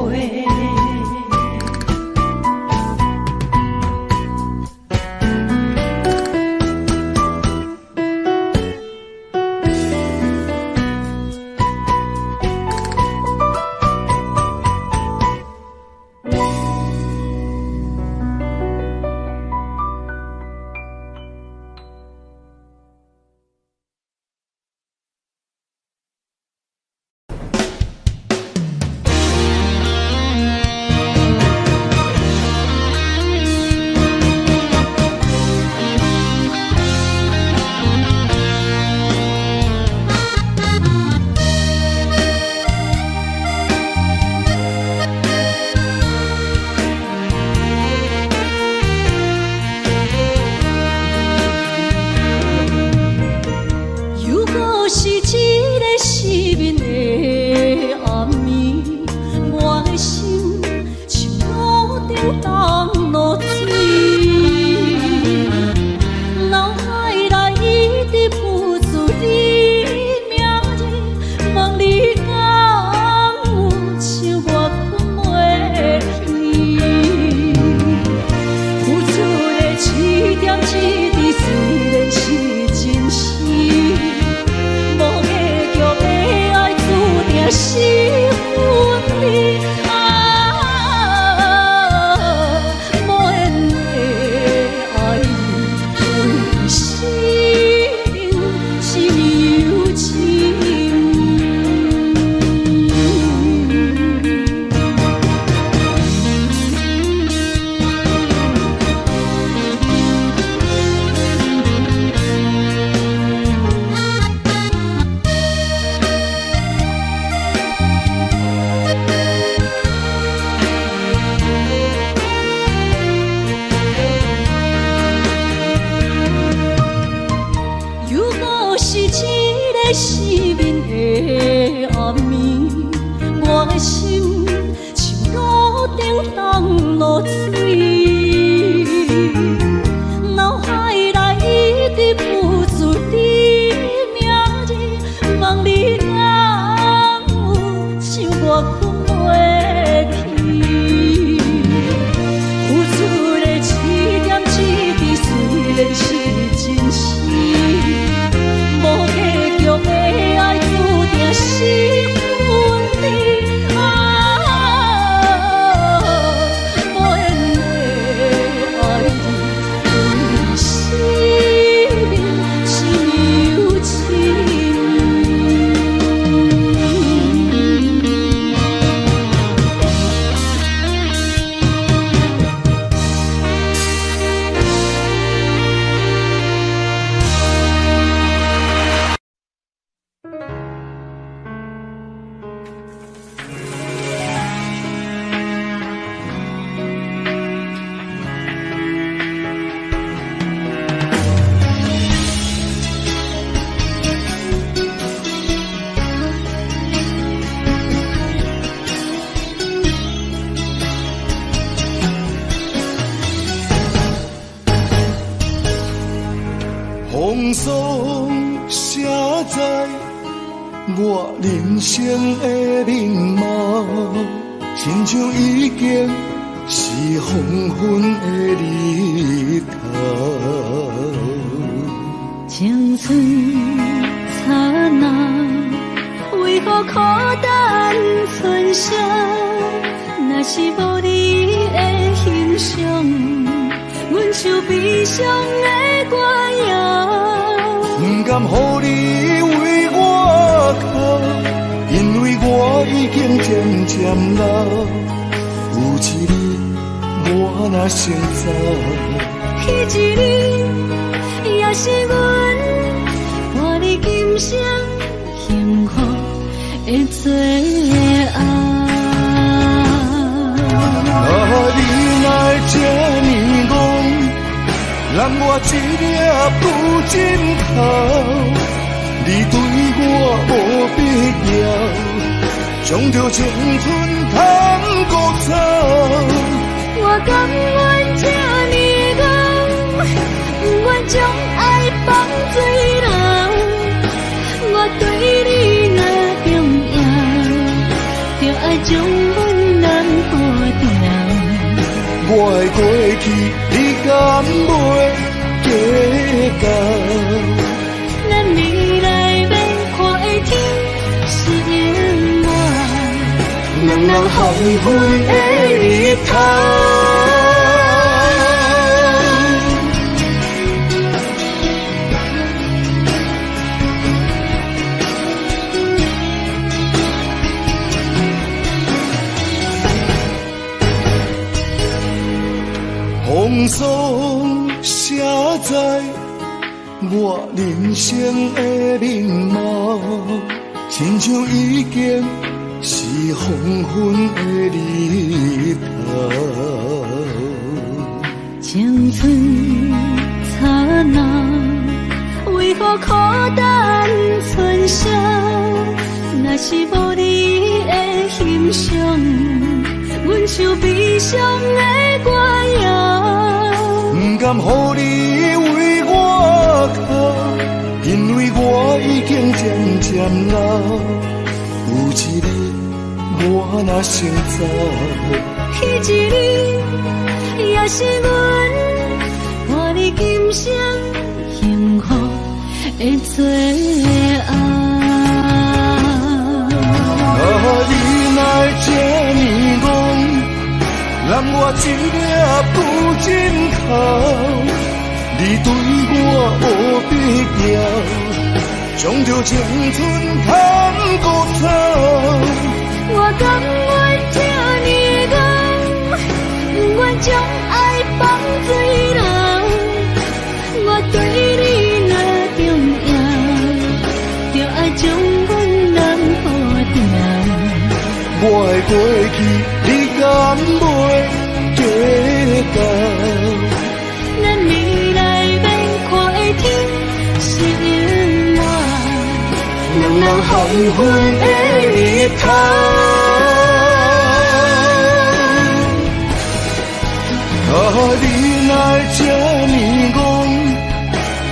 又閣是一个失眠的暗暝，我的心像炉顶重落水，腦海內一直浮出你名字，問你敢有像我睏袂去？付出的一點一滴，雖然是真實。無結局的愛，注定是分離。啊，無緣的愛你，為生命只有一又閣是一个失眠的暗暝，我的心像炉頂重落水，腦海內一直浮出你名字，問你敢有像我睏袂去？付出的一點一滴，雖然是真實。無結局的愛，注定是分離。啊，無緣的愛你，為生命只有寫在我人生的面貌，親像已經是黃昏的日頭。青春燦爛，為何苦等春宵？若是無你的欣賞，阮像悲傷的歌謠。不甘予你為我哭，因為我已經漸漸老。有一日我若先走，彼一日也是阮伴你今生幸福的最後。啊，你若會這呢戇，揽我一粒舊枕頭，你對我無必要，將著青春通孤走。我甘願這呢戇，不願將愛放水流。我對你若重要，就愛將阮攬好牢。我的過去，你敢袂計較？咱未來欲看的天是永遠，兩人黃昏的日頭。風霜寫在我人生的面貌，親像已經是黃昏的日頭。青春燦爛，為何苦等春宵？若是無你的欣賞，阮像悲傷的歌謠。不甘予你為我哭，因為我已經漸漸老。有一日我若先走，彼一日也是阮伴你今生幸福的最後。啊，你若會這呢戇，攬我一粒舊枕頭，你對我無必要，將著青春通孤走。我甘願這呢戇，不願將愛放水流。我對你若重要，就愛將阮攬好牢。我的過去，你敢袂計較？咱未來欲看的天是永遠，兩人黃昏的日頭。啊，你若會這呢戇，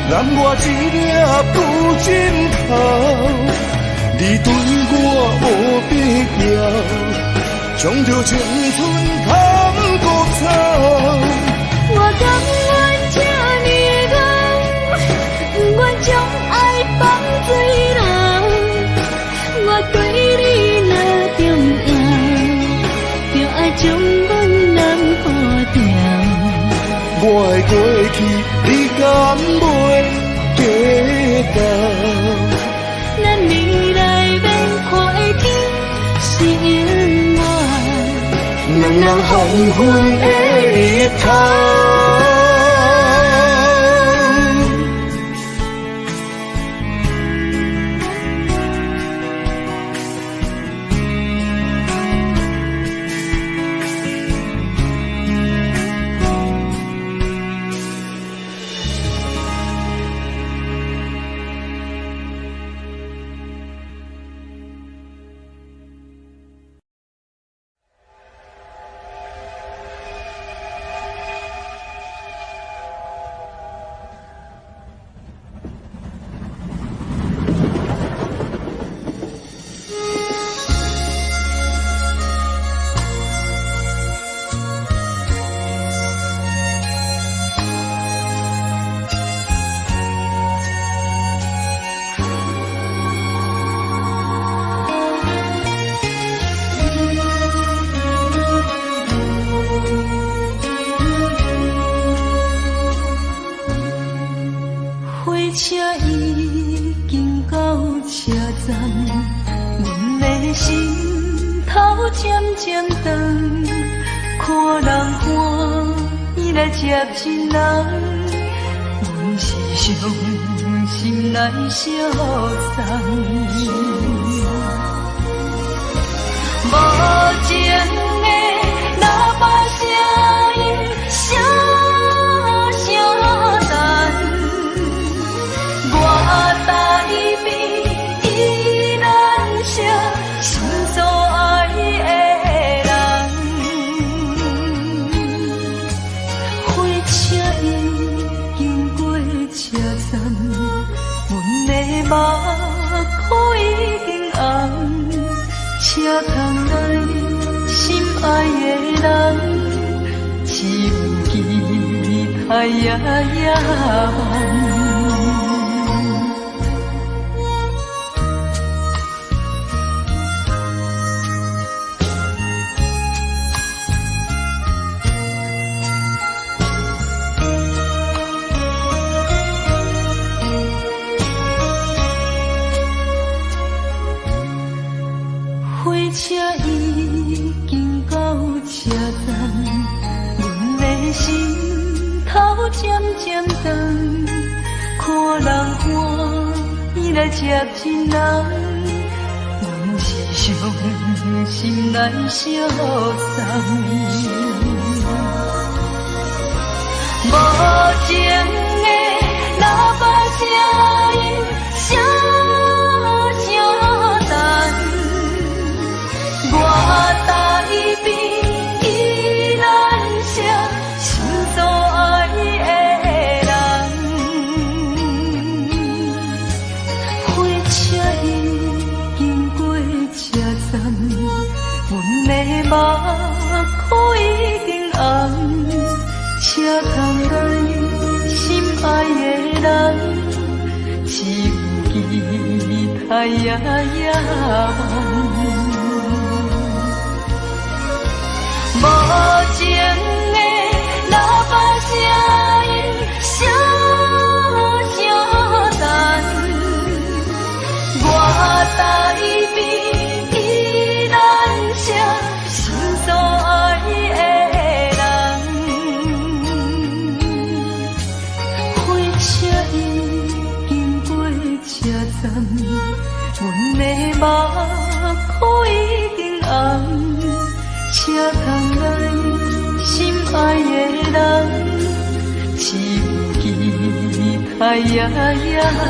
攬我一粒舊枕頭，你對我無必要，將著青春通孤走。我甘願這呢戇，不願將愛放水流。我對你若重要，就愛將阮攬好牢。我的過去，你敢袂計較？咱未來欲看的天是永遠，兩人黃昏的日頭。站，阮的心头渐渐长，看人欢喜来接亲人，阮是伤心来相送。无情的喇叭声音，声声等，我台边依然是心所爱的人。火车已经过车站，阮的目眶已经红。车窗内心爱的人，只有期待夜夜梦。火车已经到车站，阮的心头渐渐长，看人欢喜来接亲人，阮是伤心来相送。无情的喇叭声音，声声等，我台边依然是心所爱的人。火车已经过车站，阮的目眶已经红。车窗内心爱的人，只有期待夜夜梦。无情的喇叭声音，声声等，我台边依然是心所爱的人。火车已经过车站，阮的目眶已经红。车窗内心爱的人，只有期待夜夜梦。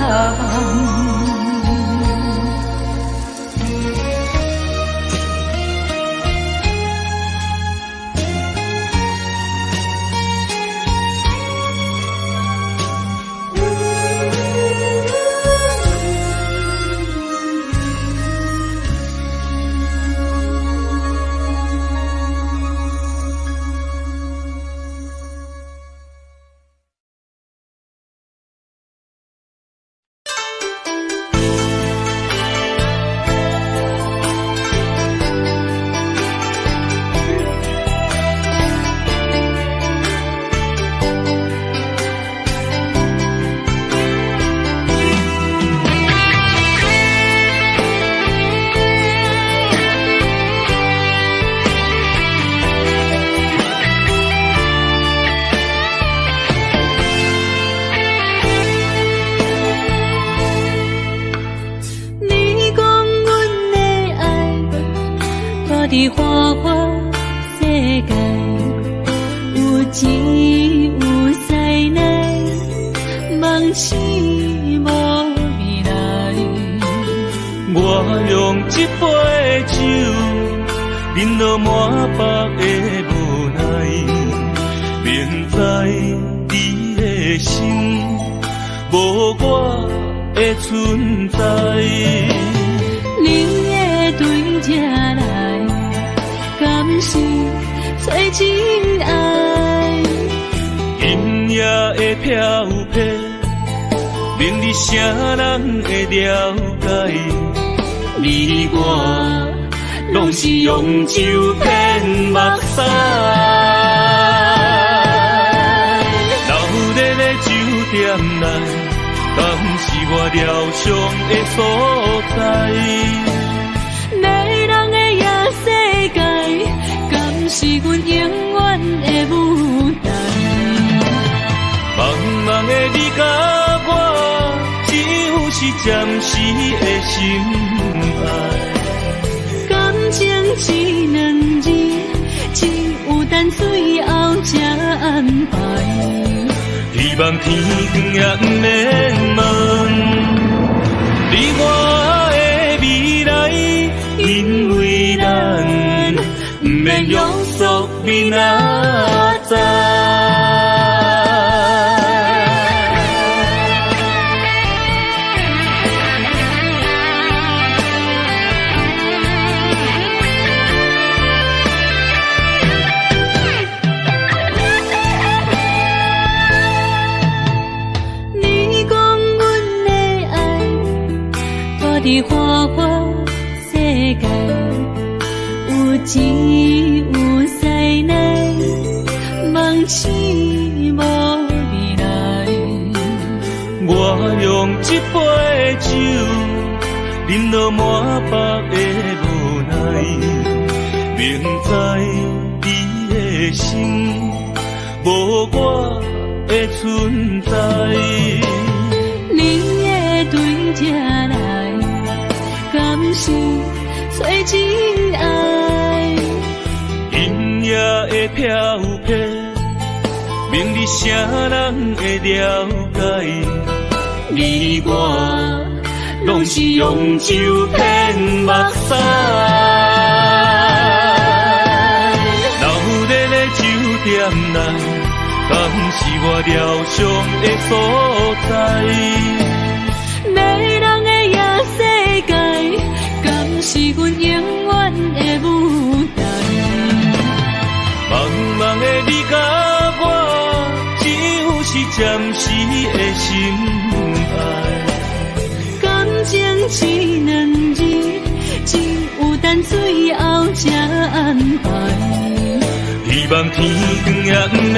伫花花世界，有钱有灾难，梦醒无未来。我用这杯酒，饮到满腹的无奈，明知你的心无我的存在。你会对这来，敢是找真爱？今夜的飘泊，明日谁人会了解？你我拢是用酒骗目屎。闹热的酒店内，敢是我我療傷的所在？迷人的夜世界，敢是阮永遠的舞台？茫茫的你佮我，只有是暫時的心愛。感情這兩字，只有等最後才安排。希望天光也毋免問，你我的未來，因為咱毋免約束明仔載。你講阮的愛，活佇花花世界，有錢有勢內，夢醒無未來。我用這杯酒，飲落滿腹的無奈，明知你的心無我的存在。你會對這來，敢是找真愛？今夜的飄泊，明日誰人會了解？你我攏是用酒騙目屎。鬧熱的酒店內，敢是我療傷的所在？迷人的夜世界，敢是阮永遠的舞台？茫茫的你佮我，只有是暫時的心愛。感情這兩字，只有等最後才安排。希望天光也毋免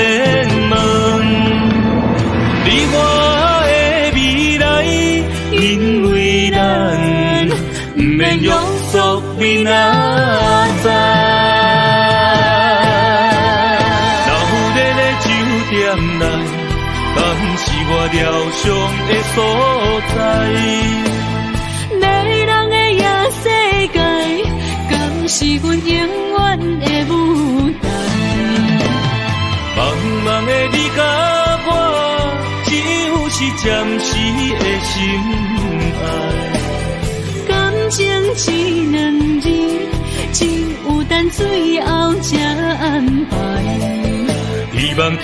問，你我的未來，因為咱毋免約束明仔載。鬧熱的酒店內，敢是我療傷的所在？迷人的夜世界，敢是阮永遠的舞台？茫茫的你佮我，只有是暫時的心愛。感情這兩字，只有等最後才安排。希望天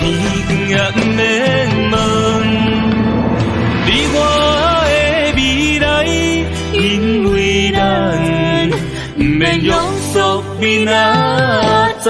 光也毋免問，你我的未來，因為咱毋免約束明仔載。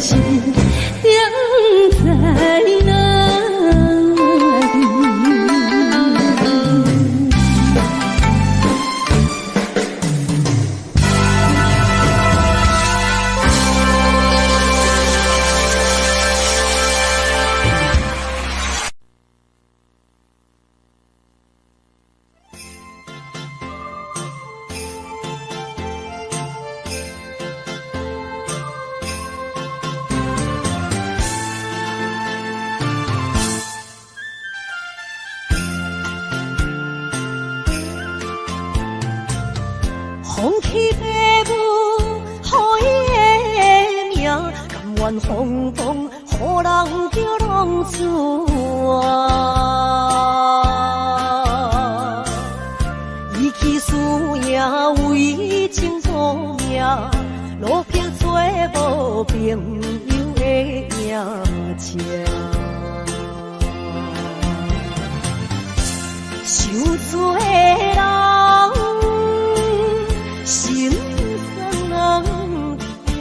心定在哪里？放弃爸母予伊的名，甘愿风风予人叫浪子啊！伊去输赢为情赌命，落魄做无朋友的赢家。受罪人心酸软疼，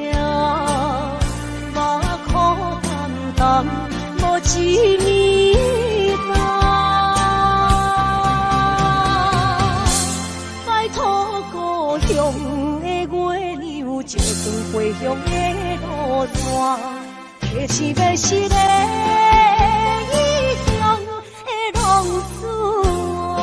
目苦澹澹无一暝冬。拜托故乡的月娘，照算回乡的路线，提醒迷失的异乡的浪子啊。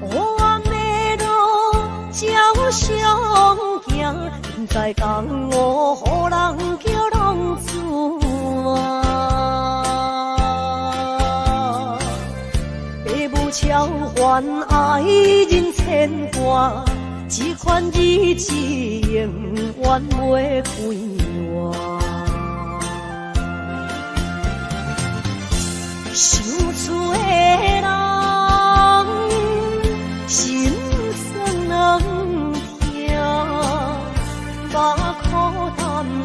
黑暗的路照相行，不知江湖予人叫浪子啊。爸母超凡爱人牵挂，这款日子永远袂快活。受罪的人心酸软疼，目苦澹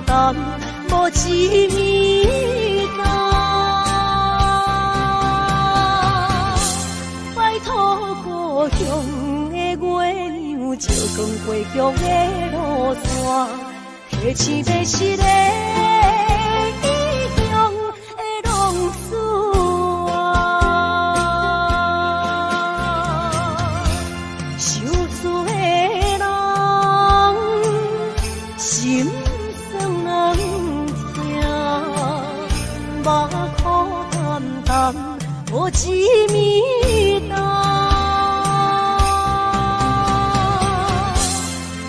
澹无一暝冬。拜托故乡的月娘，照光回乡的路线，提醒迷失的异乡的浪子啊。受罪的人心酸软疼，目苦澹澹无一暝冬。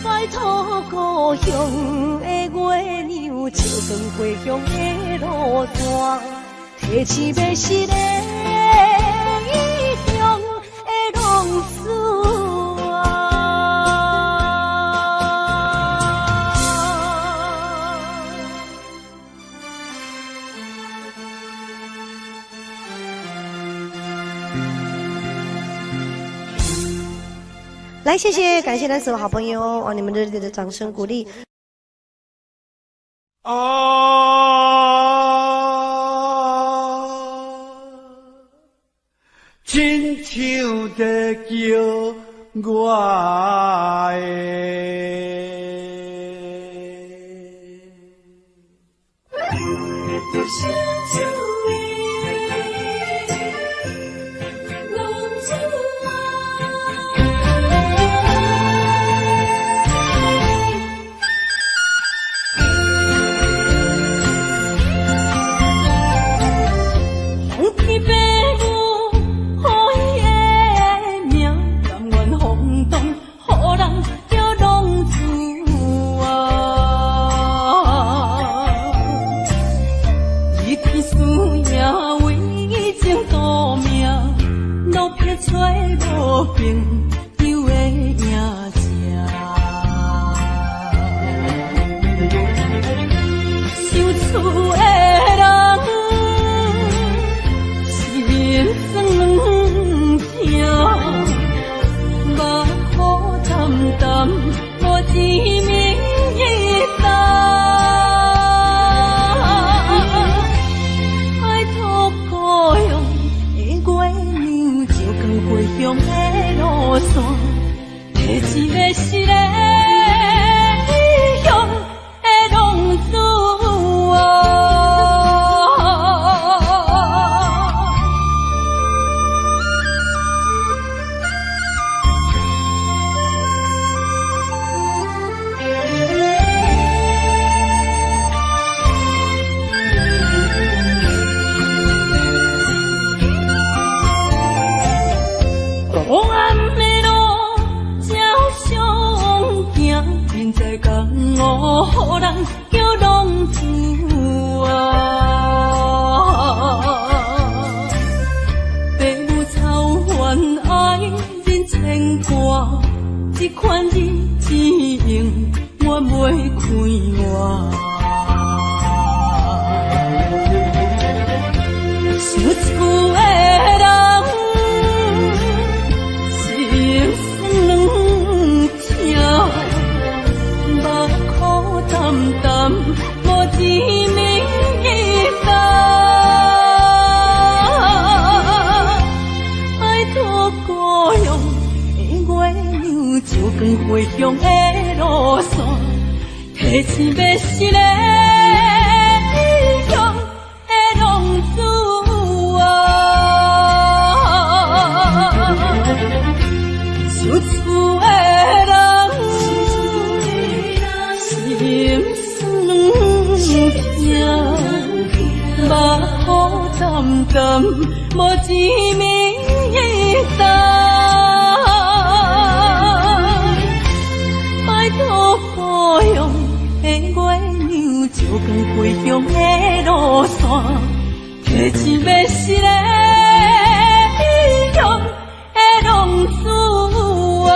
拜托故乡的月娘，照光回乡的路线，提醒迷失的异乡的浪子啊。来，谢谢，感谢咱所有好朋友哦，你们热烈的掌声鼓励。啊，亲像在叫我的。伊去淡，無一暝一冬。拜託故鄉的月娘，照光回鄉的路線，提錢欲死的異鄉的浪子啊！黑暗的路才相行，人在江湖，予人叫浪子啊。父母操烦爱人牵挂，这款日子永远袂快活。想厝的人，心酸软疼，目苦澹澹，無一暝一冬。拜託故鄉的月娘，照光回鄉的路線，提錢欲死的異鄉的浪子啊！想厝的人，心酸軟疼，目苦澹澹，無一暝一冬。拜託故鄉的月娘，照光回鄉的路線，提錢欲死的異鄉的浪子啊！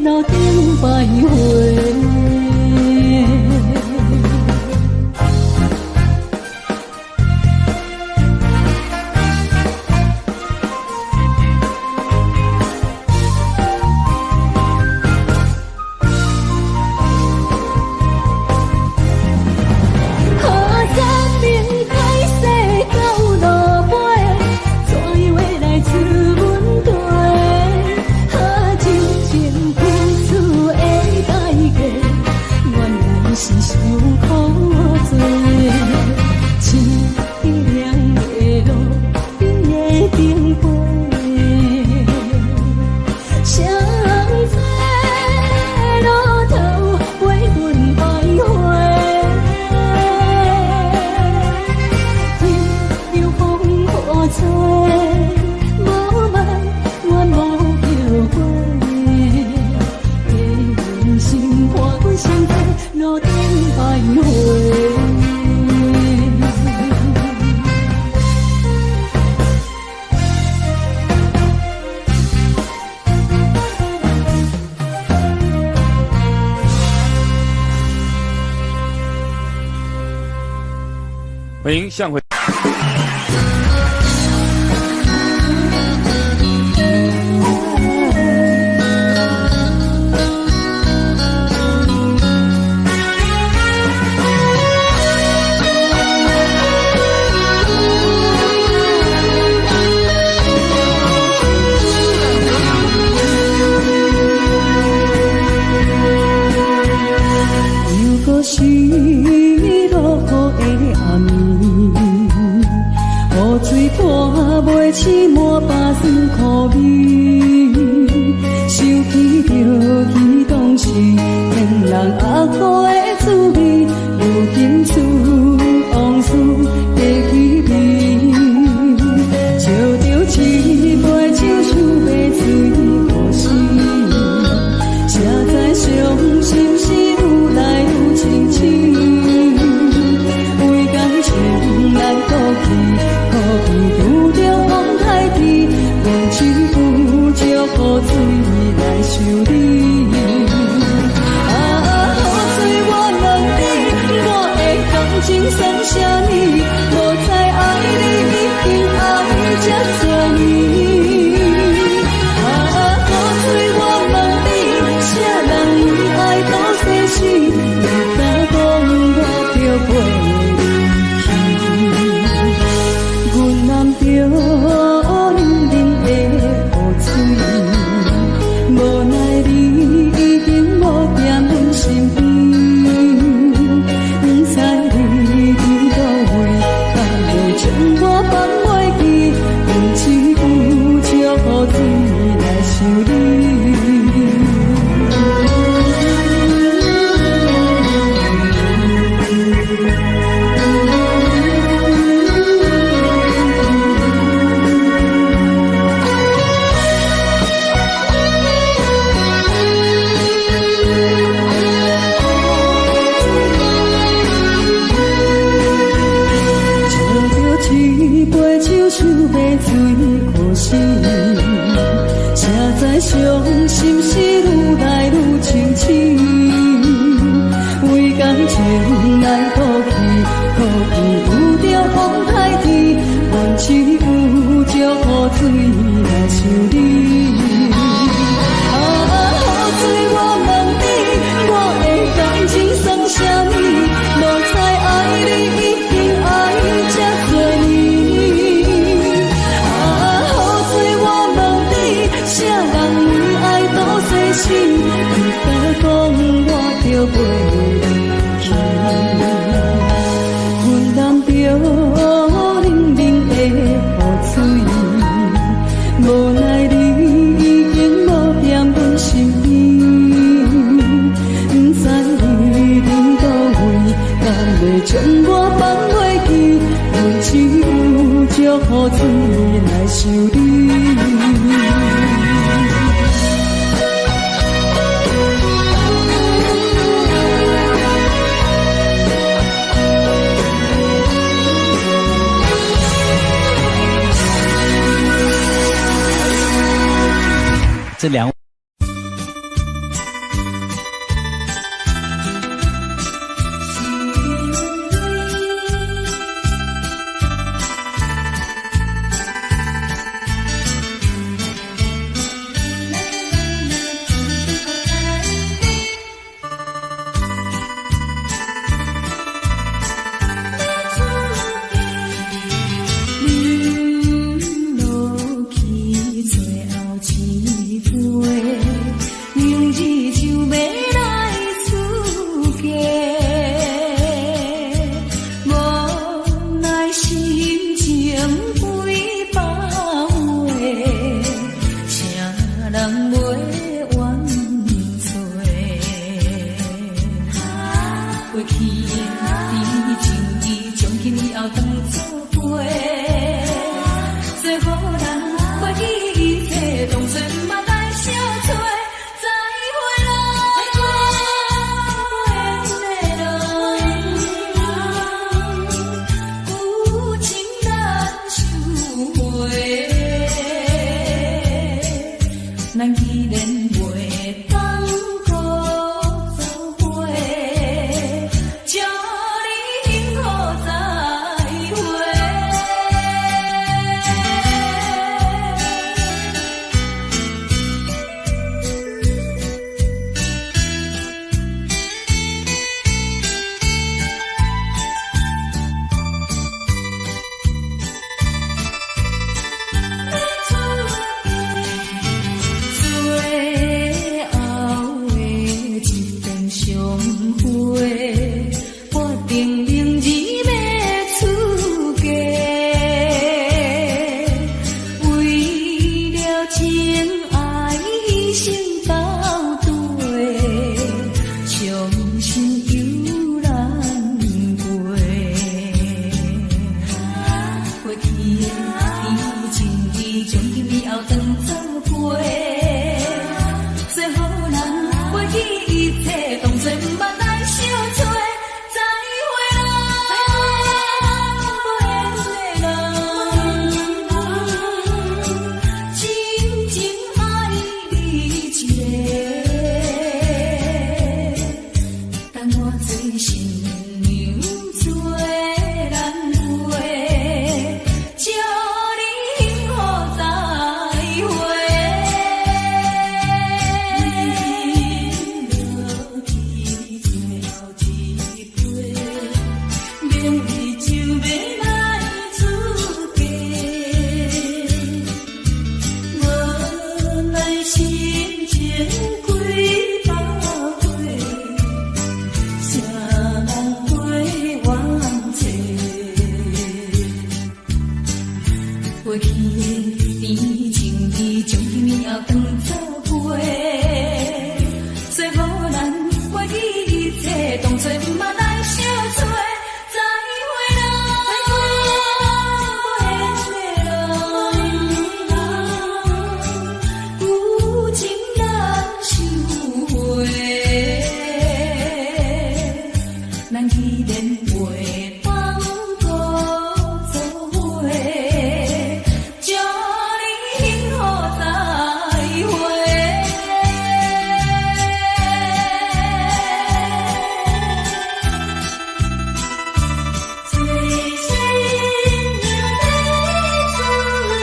路頂徘徊。 歡迎向回。這兩。做好人，過去一切，當作毋捌來相揣。再會咯，無緣的人，舊情難收回。咱既然袂當閣做伙，祝你幸福再會。最後的一遍相會，決定明日欲出嫁。為了情愛犧牲到底，傷心猶難過。過去的甜情意，從今以後當作陪。做好人，過去一切，當作毋捌來相揣。再會咯，無緣的人，真情愛你一個，等我做新娘做難過，祝你幸福再會。落去最後一杯，明日就欲來出嫁。無奈心情幾百回，誰人陪阮坐？過去的甜情意，從今以後當作陪。做好人，過去一切，當作毋捌來相揣。再會咯，無緣的人，舊情難收回。咱既然袂當閣做伙，祝你幸福再會。做新娘欲出嫁。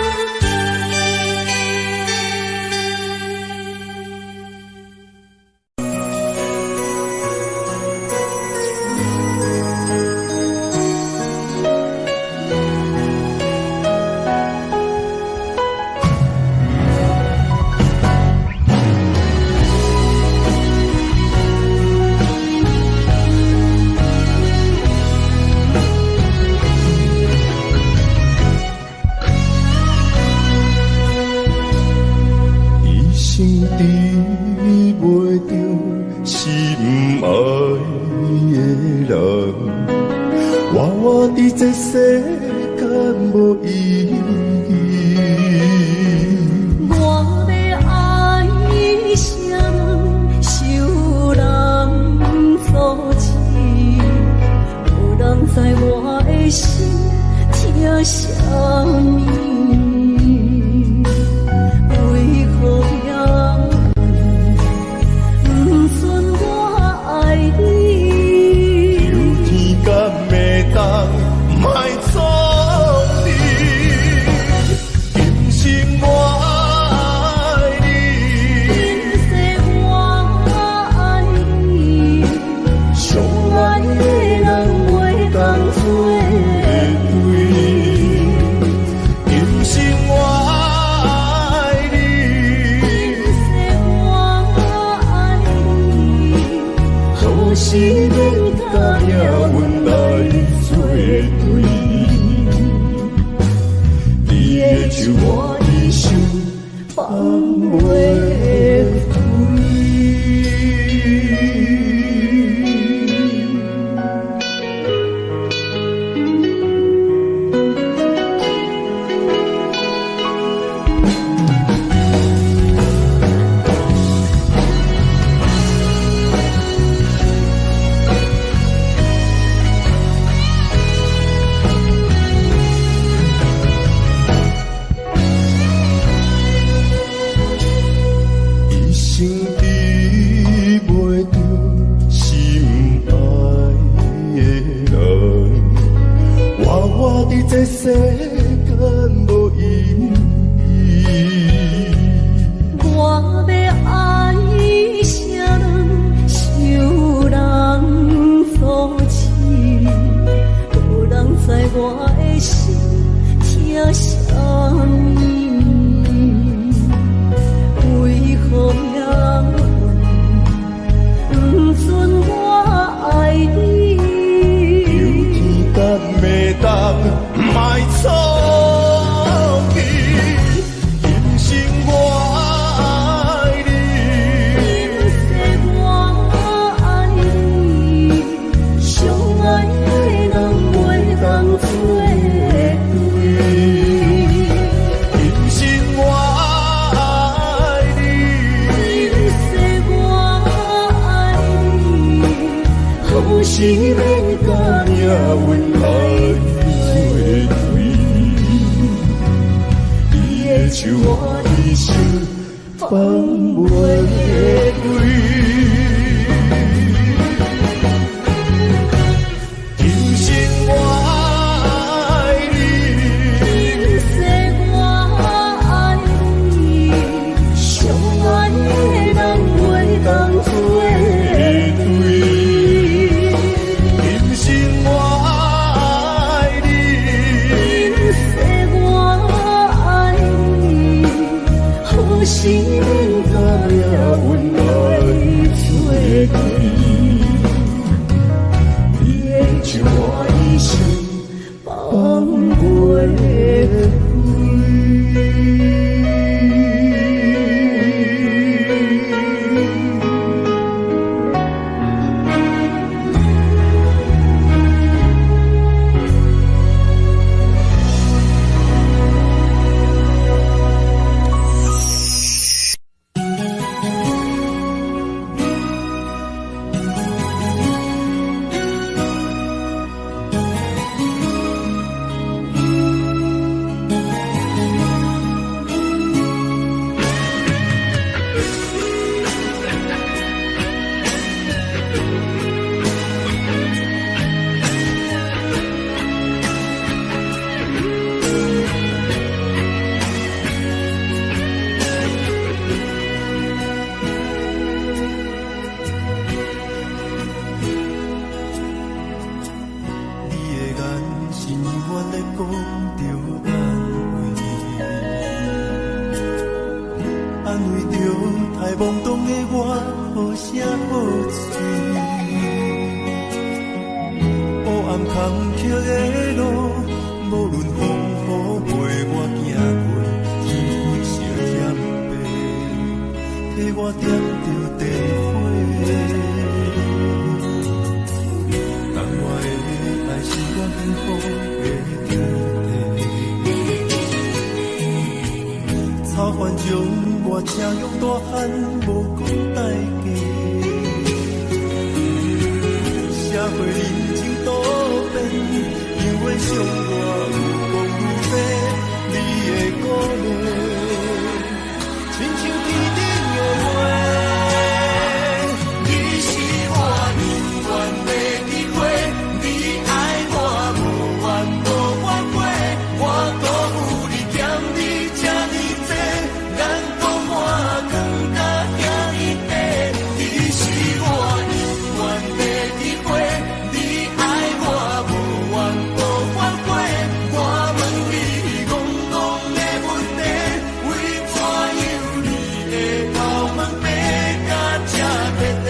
一生得袂著心愛的人，我活佇這世間無意義。我欲愛誰人，受人阻止，無人知我的心疼啥物。為何命運不准我愛你？求天敢會當莫創你，今生我愛你。今世我愛你，相愛的人袂當做對，今生我愛你，今世我愛你，何時免共命運來做對？你的手我一生放袂開。免佮命运来做对，你的手我一生放袂开。今生我爱你，今世我爱你，相爱的人袂当做对。今生我爱你，今世我爱你，何时免佮命运来做对？你的手我一生放袂开。你的眼神永远咧讲著安慰，安慰著太懵懂的我，好声好喙。黑暗坎坷的路，无论风雨陪我行过，天灰相添白，替我点著电火。但我的爱是我幸福的天地，草原上我车用大汉，无讲代价。社会人情多变，永远伤我愈讲愈白，你的鼓励，亲像天顶的月。你是我永远的机会，你爱我无怨无反悔，我辜负你欠你这呢济，眼光我藏甲遐呢短。你是我永远的机会，你爱我无怨无反悔，我问你戆戆的问题，为怎样你会头毛白甲这彻底？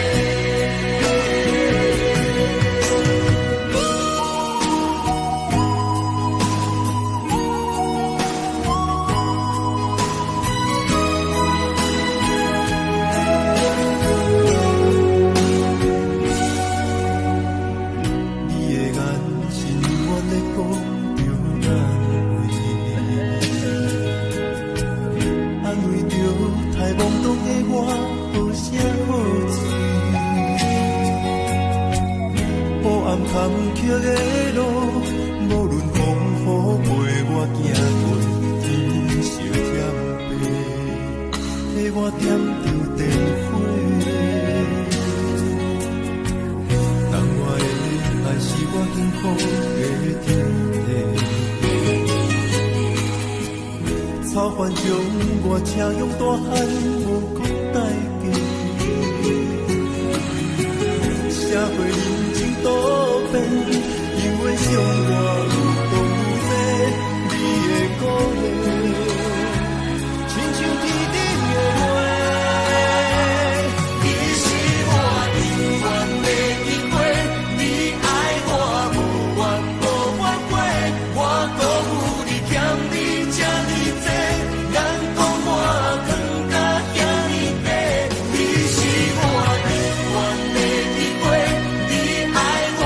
你的眼神永远咧讲著安慰，安慰著太懵懂的我，好声好喙。黑暗坎坷的路，无论风雨陪我行过，天相添白，替我点著电火。但我的爱是我幸福的天地，草原上我车用大汉，无讲代价。社会人情多变，永远伤我愈讲愈白，你的鼓励，亲像天顶的月。你是我永远的机会，你爱我无怨无反悔，我辜负你欠你这呢济，眼光我藏甲遐呢短。你是我永远的机会，你爱我。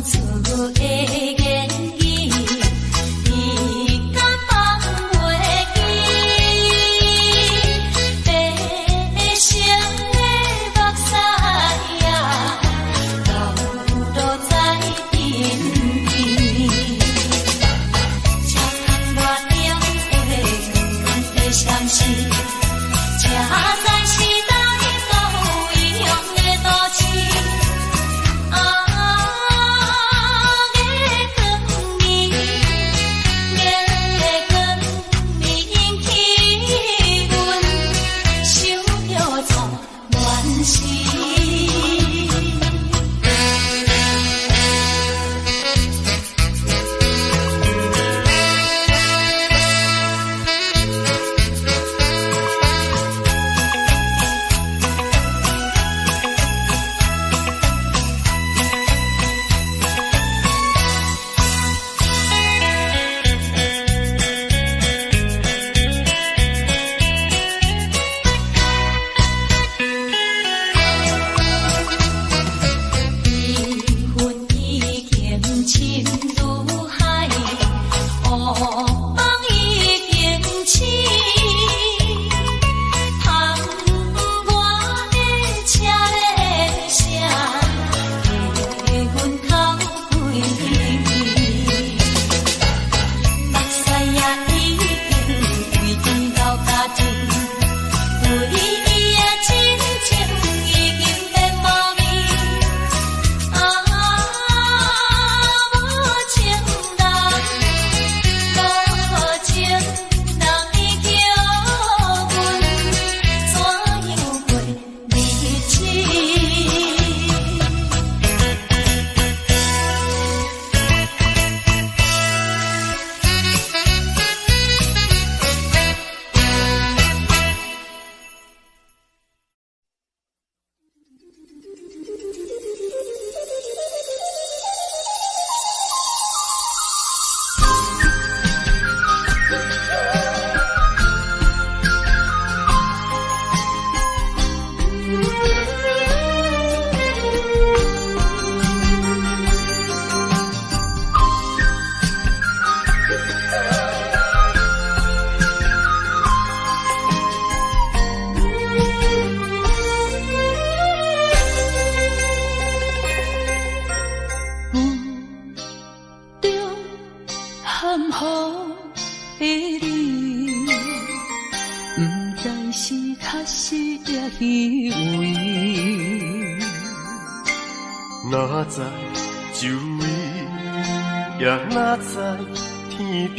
出的言语，你敢放袂记？白色的目屎啊，流落在阵边。车窗外中的光的相思，才知时代都有样的都市。啊，月光暝，月光暝引起阮想著错乱时。缘分已经深如海，乌梦已经醒。窗外的车铃声，替阮哭几暝。目屎也已经为伊流干净，对伊的真情已经变无味。啊，无情人，无情人，你叫阮怎样过日子？雾中含糊的你，毋知是确实抑虚伪。哪知周围，也哪知天边，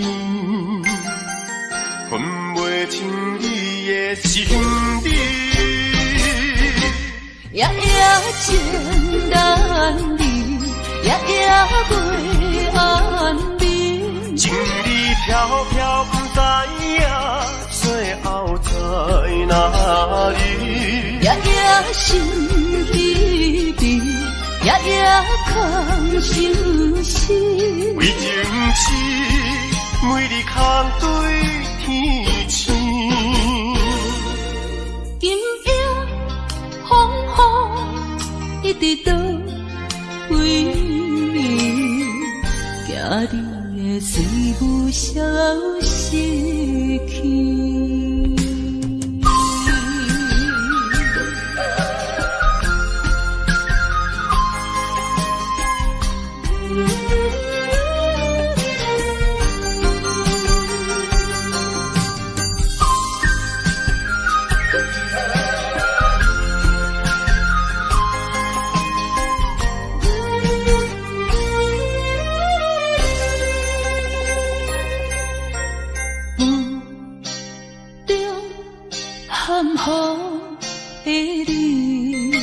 分袂清你的身边。夜夜情难离，夜夜袂安眠。情理飘飘，不知影最后在哪里。夜夜心疲疲，夜夜空相思。为情痴，每日空对天星。今夜风雨一直倒位，惊你会随雾消失去。雾中含糊的你，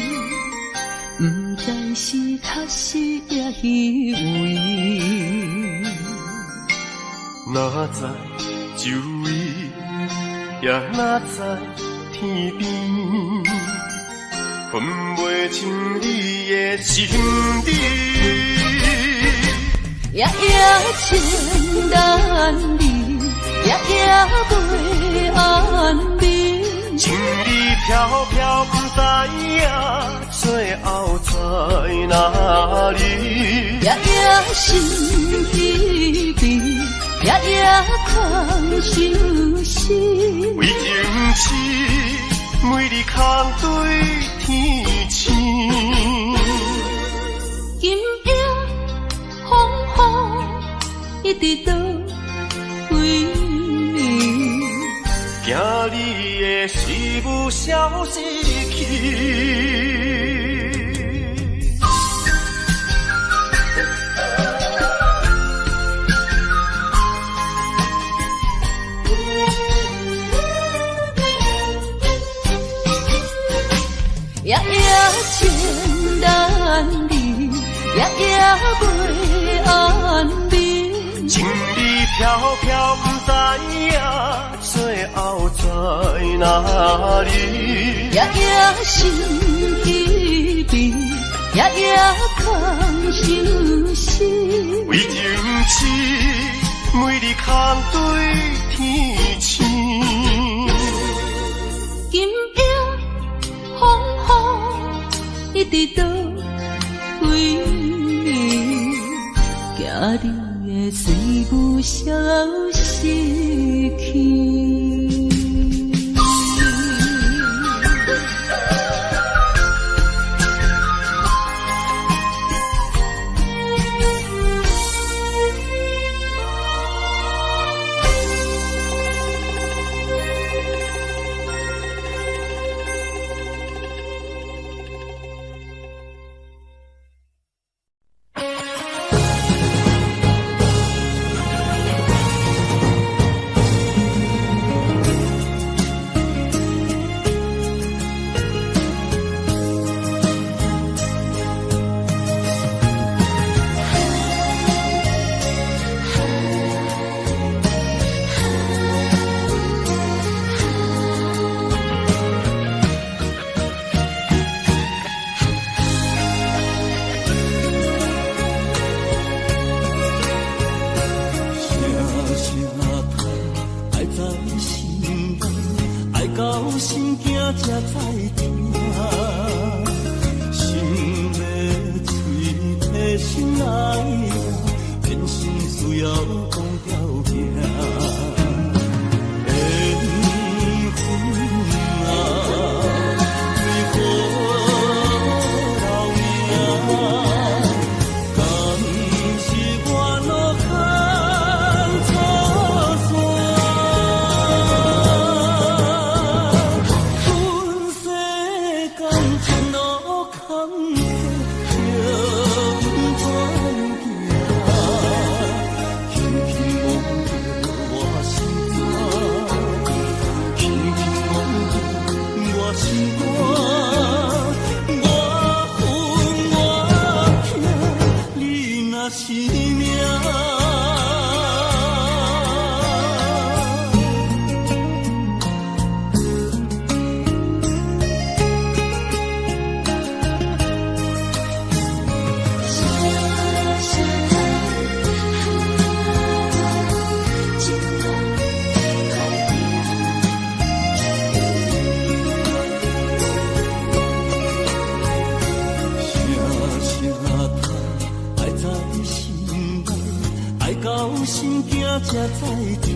毋知是确实抑虚伪。哪知周围，也哪知天边，分袂清你的身边。夜夜情难离，夜夜袂安眠。情理飄飄不知影，最後在哪裡？夜夜心疲憊，夜夜空相思。為情痴，每日空對天星。今夜風雨一直倒位？驚你的思慕消失去。夜夜情難離，夜夜袂安眠。情理飄飄不知影，最後在哪裡？夜夜心疲憊，夜夜空相思。為情痴，每日空對天星。今夜風雨一直倒位？驚你的思慕消失去。聲痛，愛在心內，愛到心驚才知疼。心欲喙提心來，人生需要講條件。緣分啊，為何留名？敢是我路坎錯線？阮世間情路坎坷，叫阮怎行？轻轻摸著我心肝，轻轻摸著我心肝，我恨我疼，你若是命。聲聲痛，愛在心內，愛到心驚才知疼。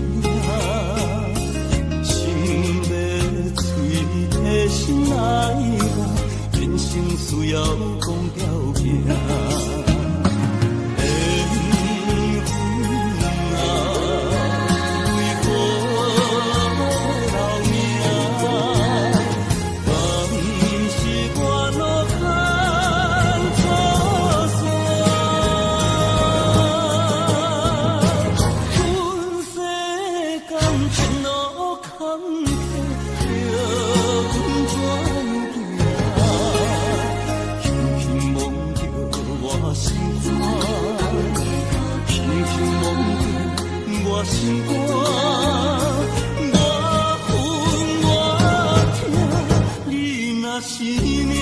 心欲喙提心來，人生需要講條件。緣分啊，為何留名？敢是我路坎錯線？阮世間情路坎坷，叫阮怎行？輕輕摸著我心肝，輕輕摸著我心肝，我恨我疼，你若是命。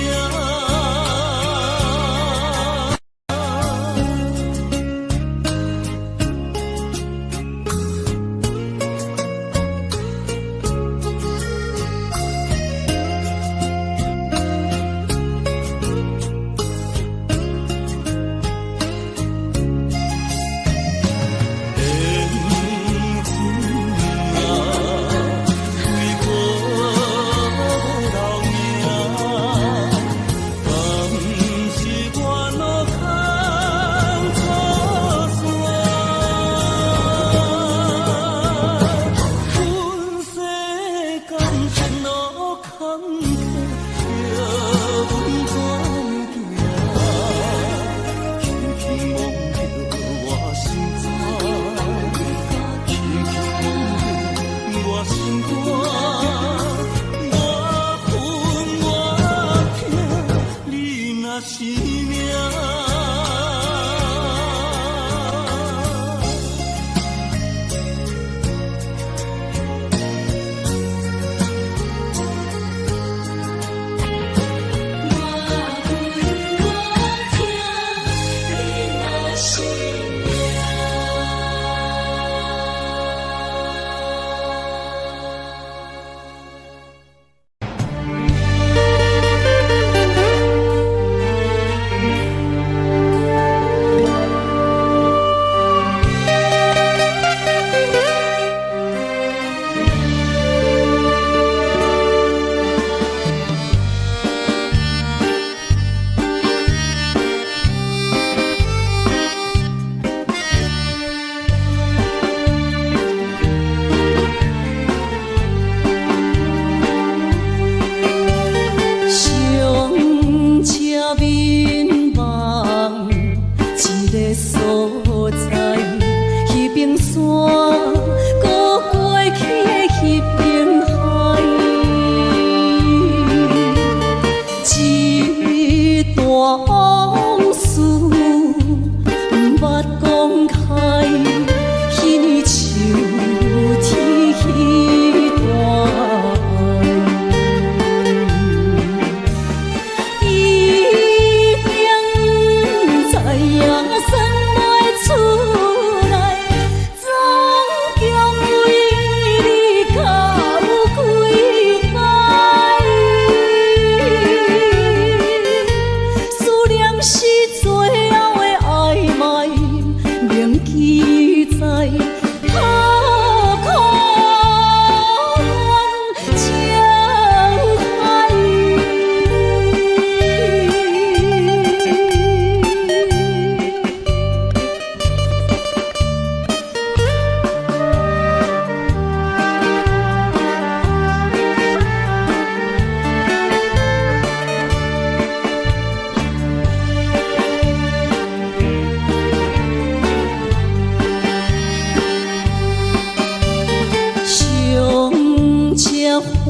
个所在，彼邊山，閣過去的彼邊海，這段往事毋捌講開，彼年秋天彼段愛。一定知影算袂出來，總共為你敢有幾擺？思念是最後的曖昧，銘記在何可願情海。上這歡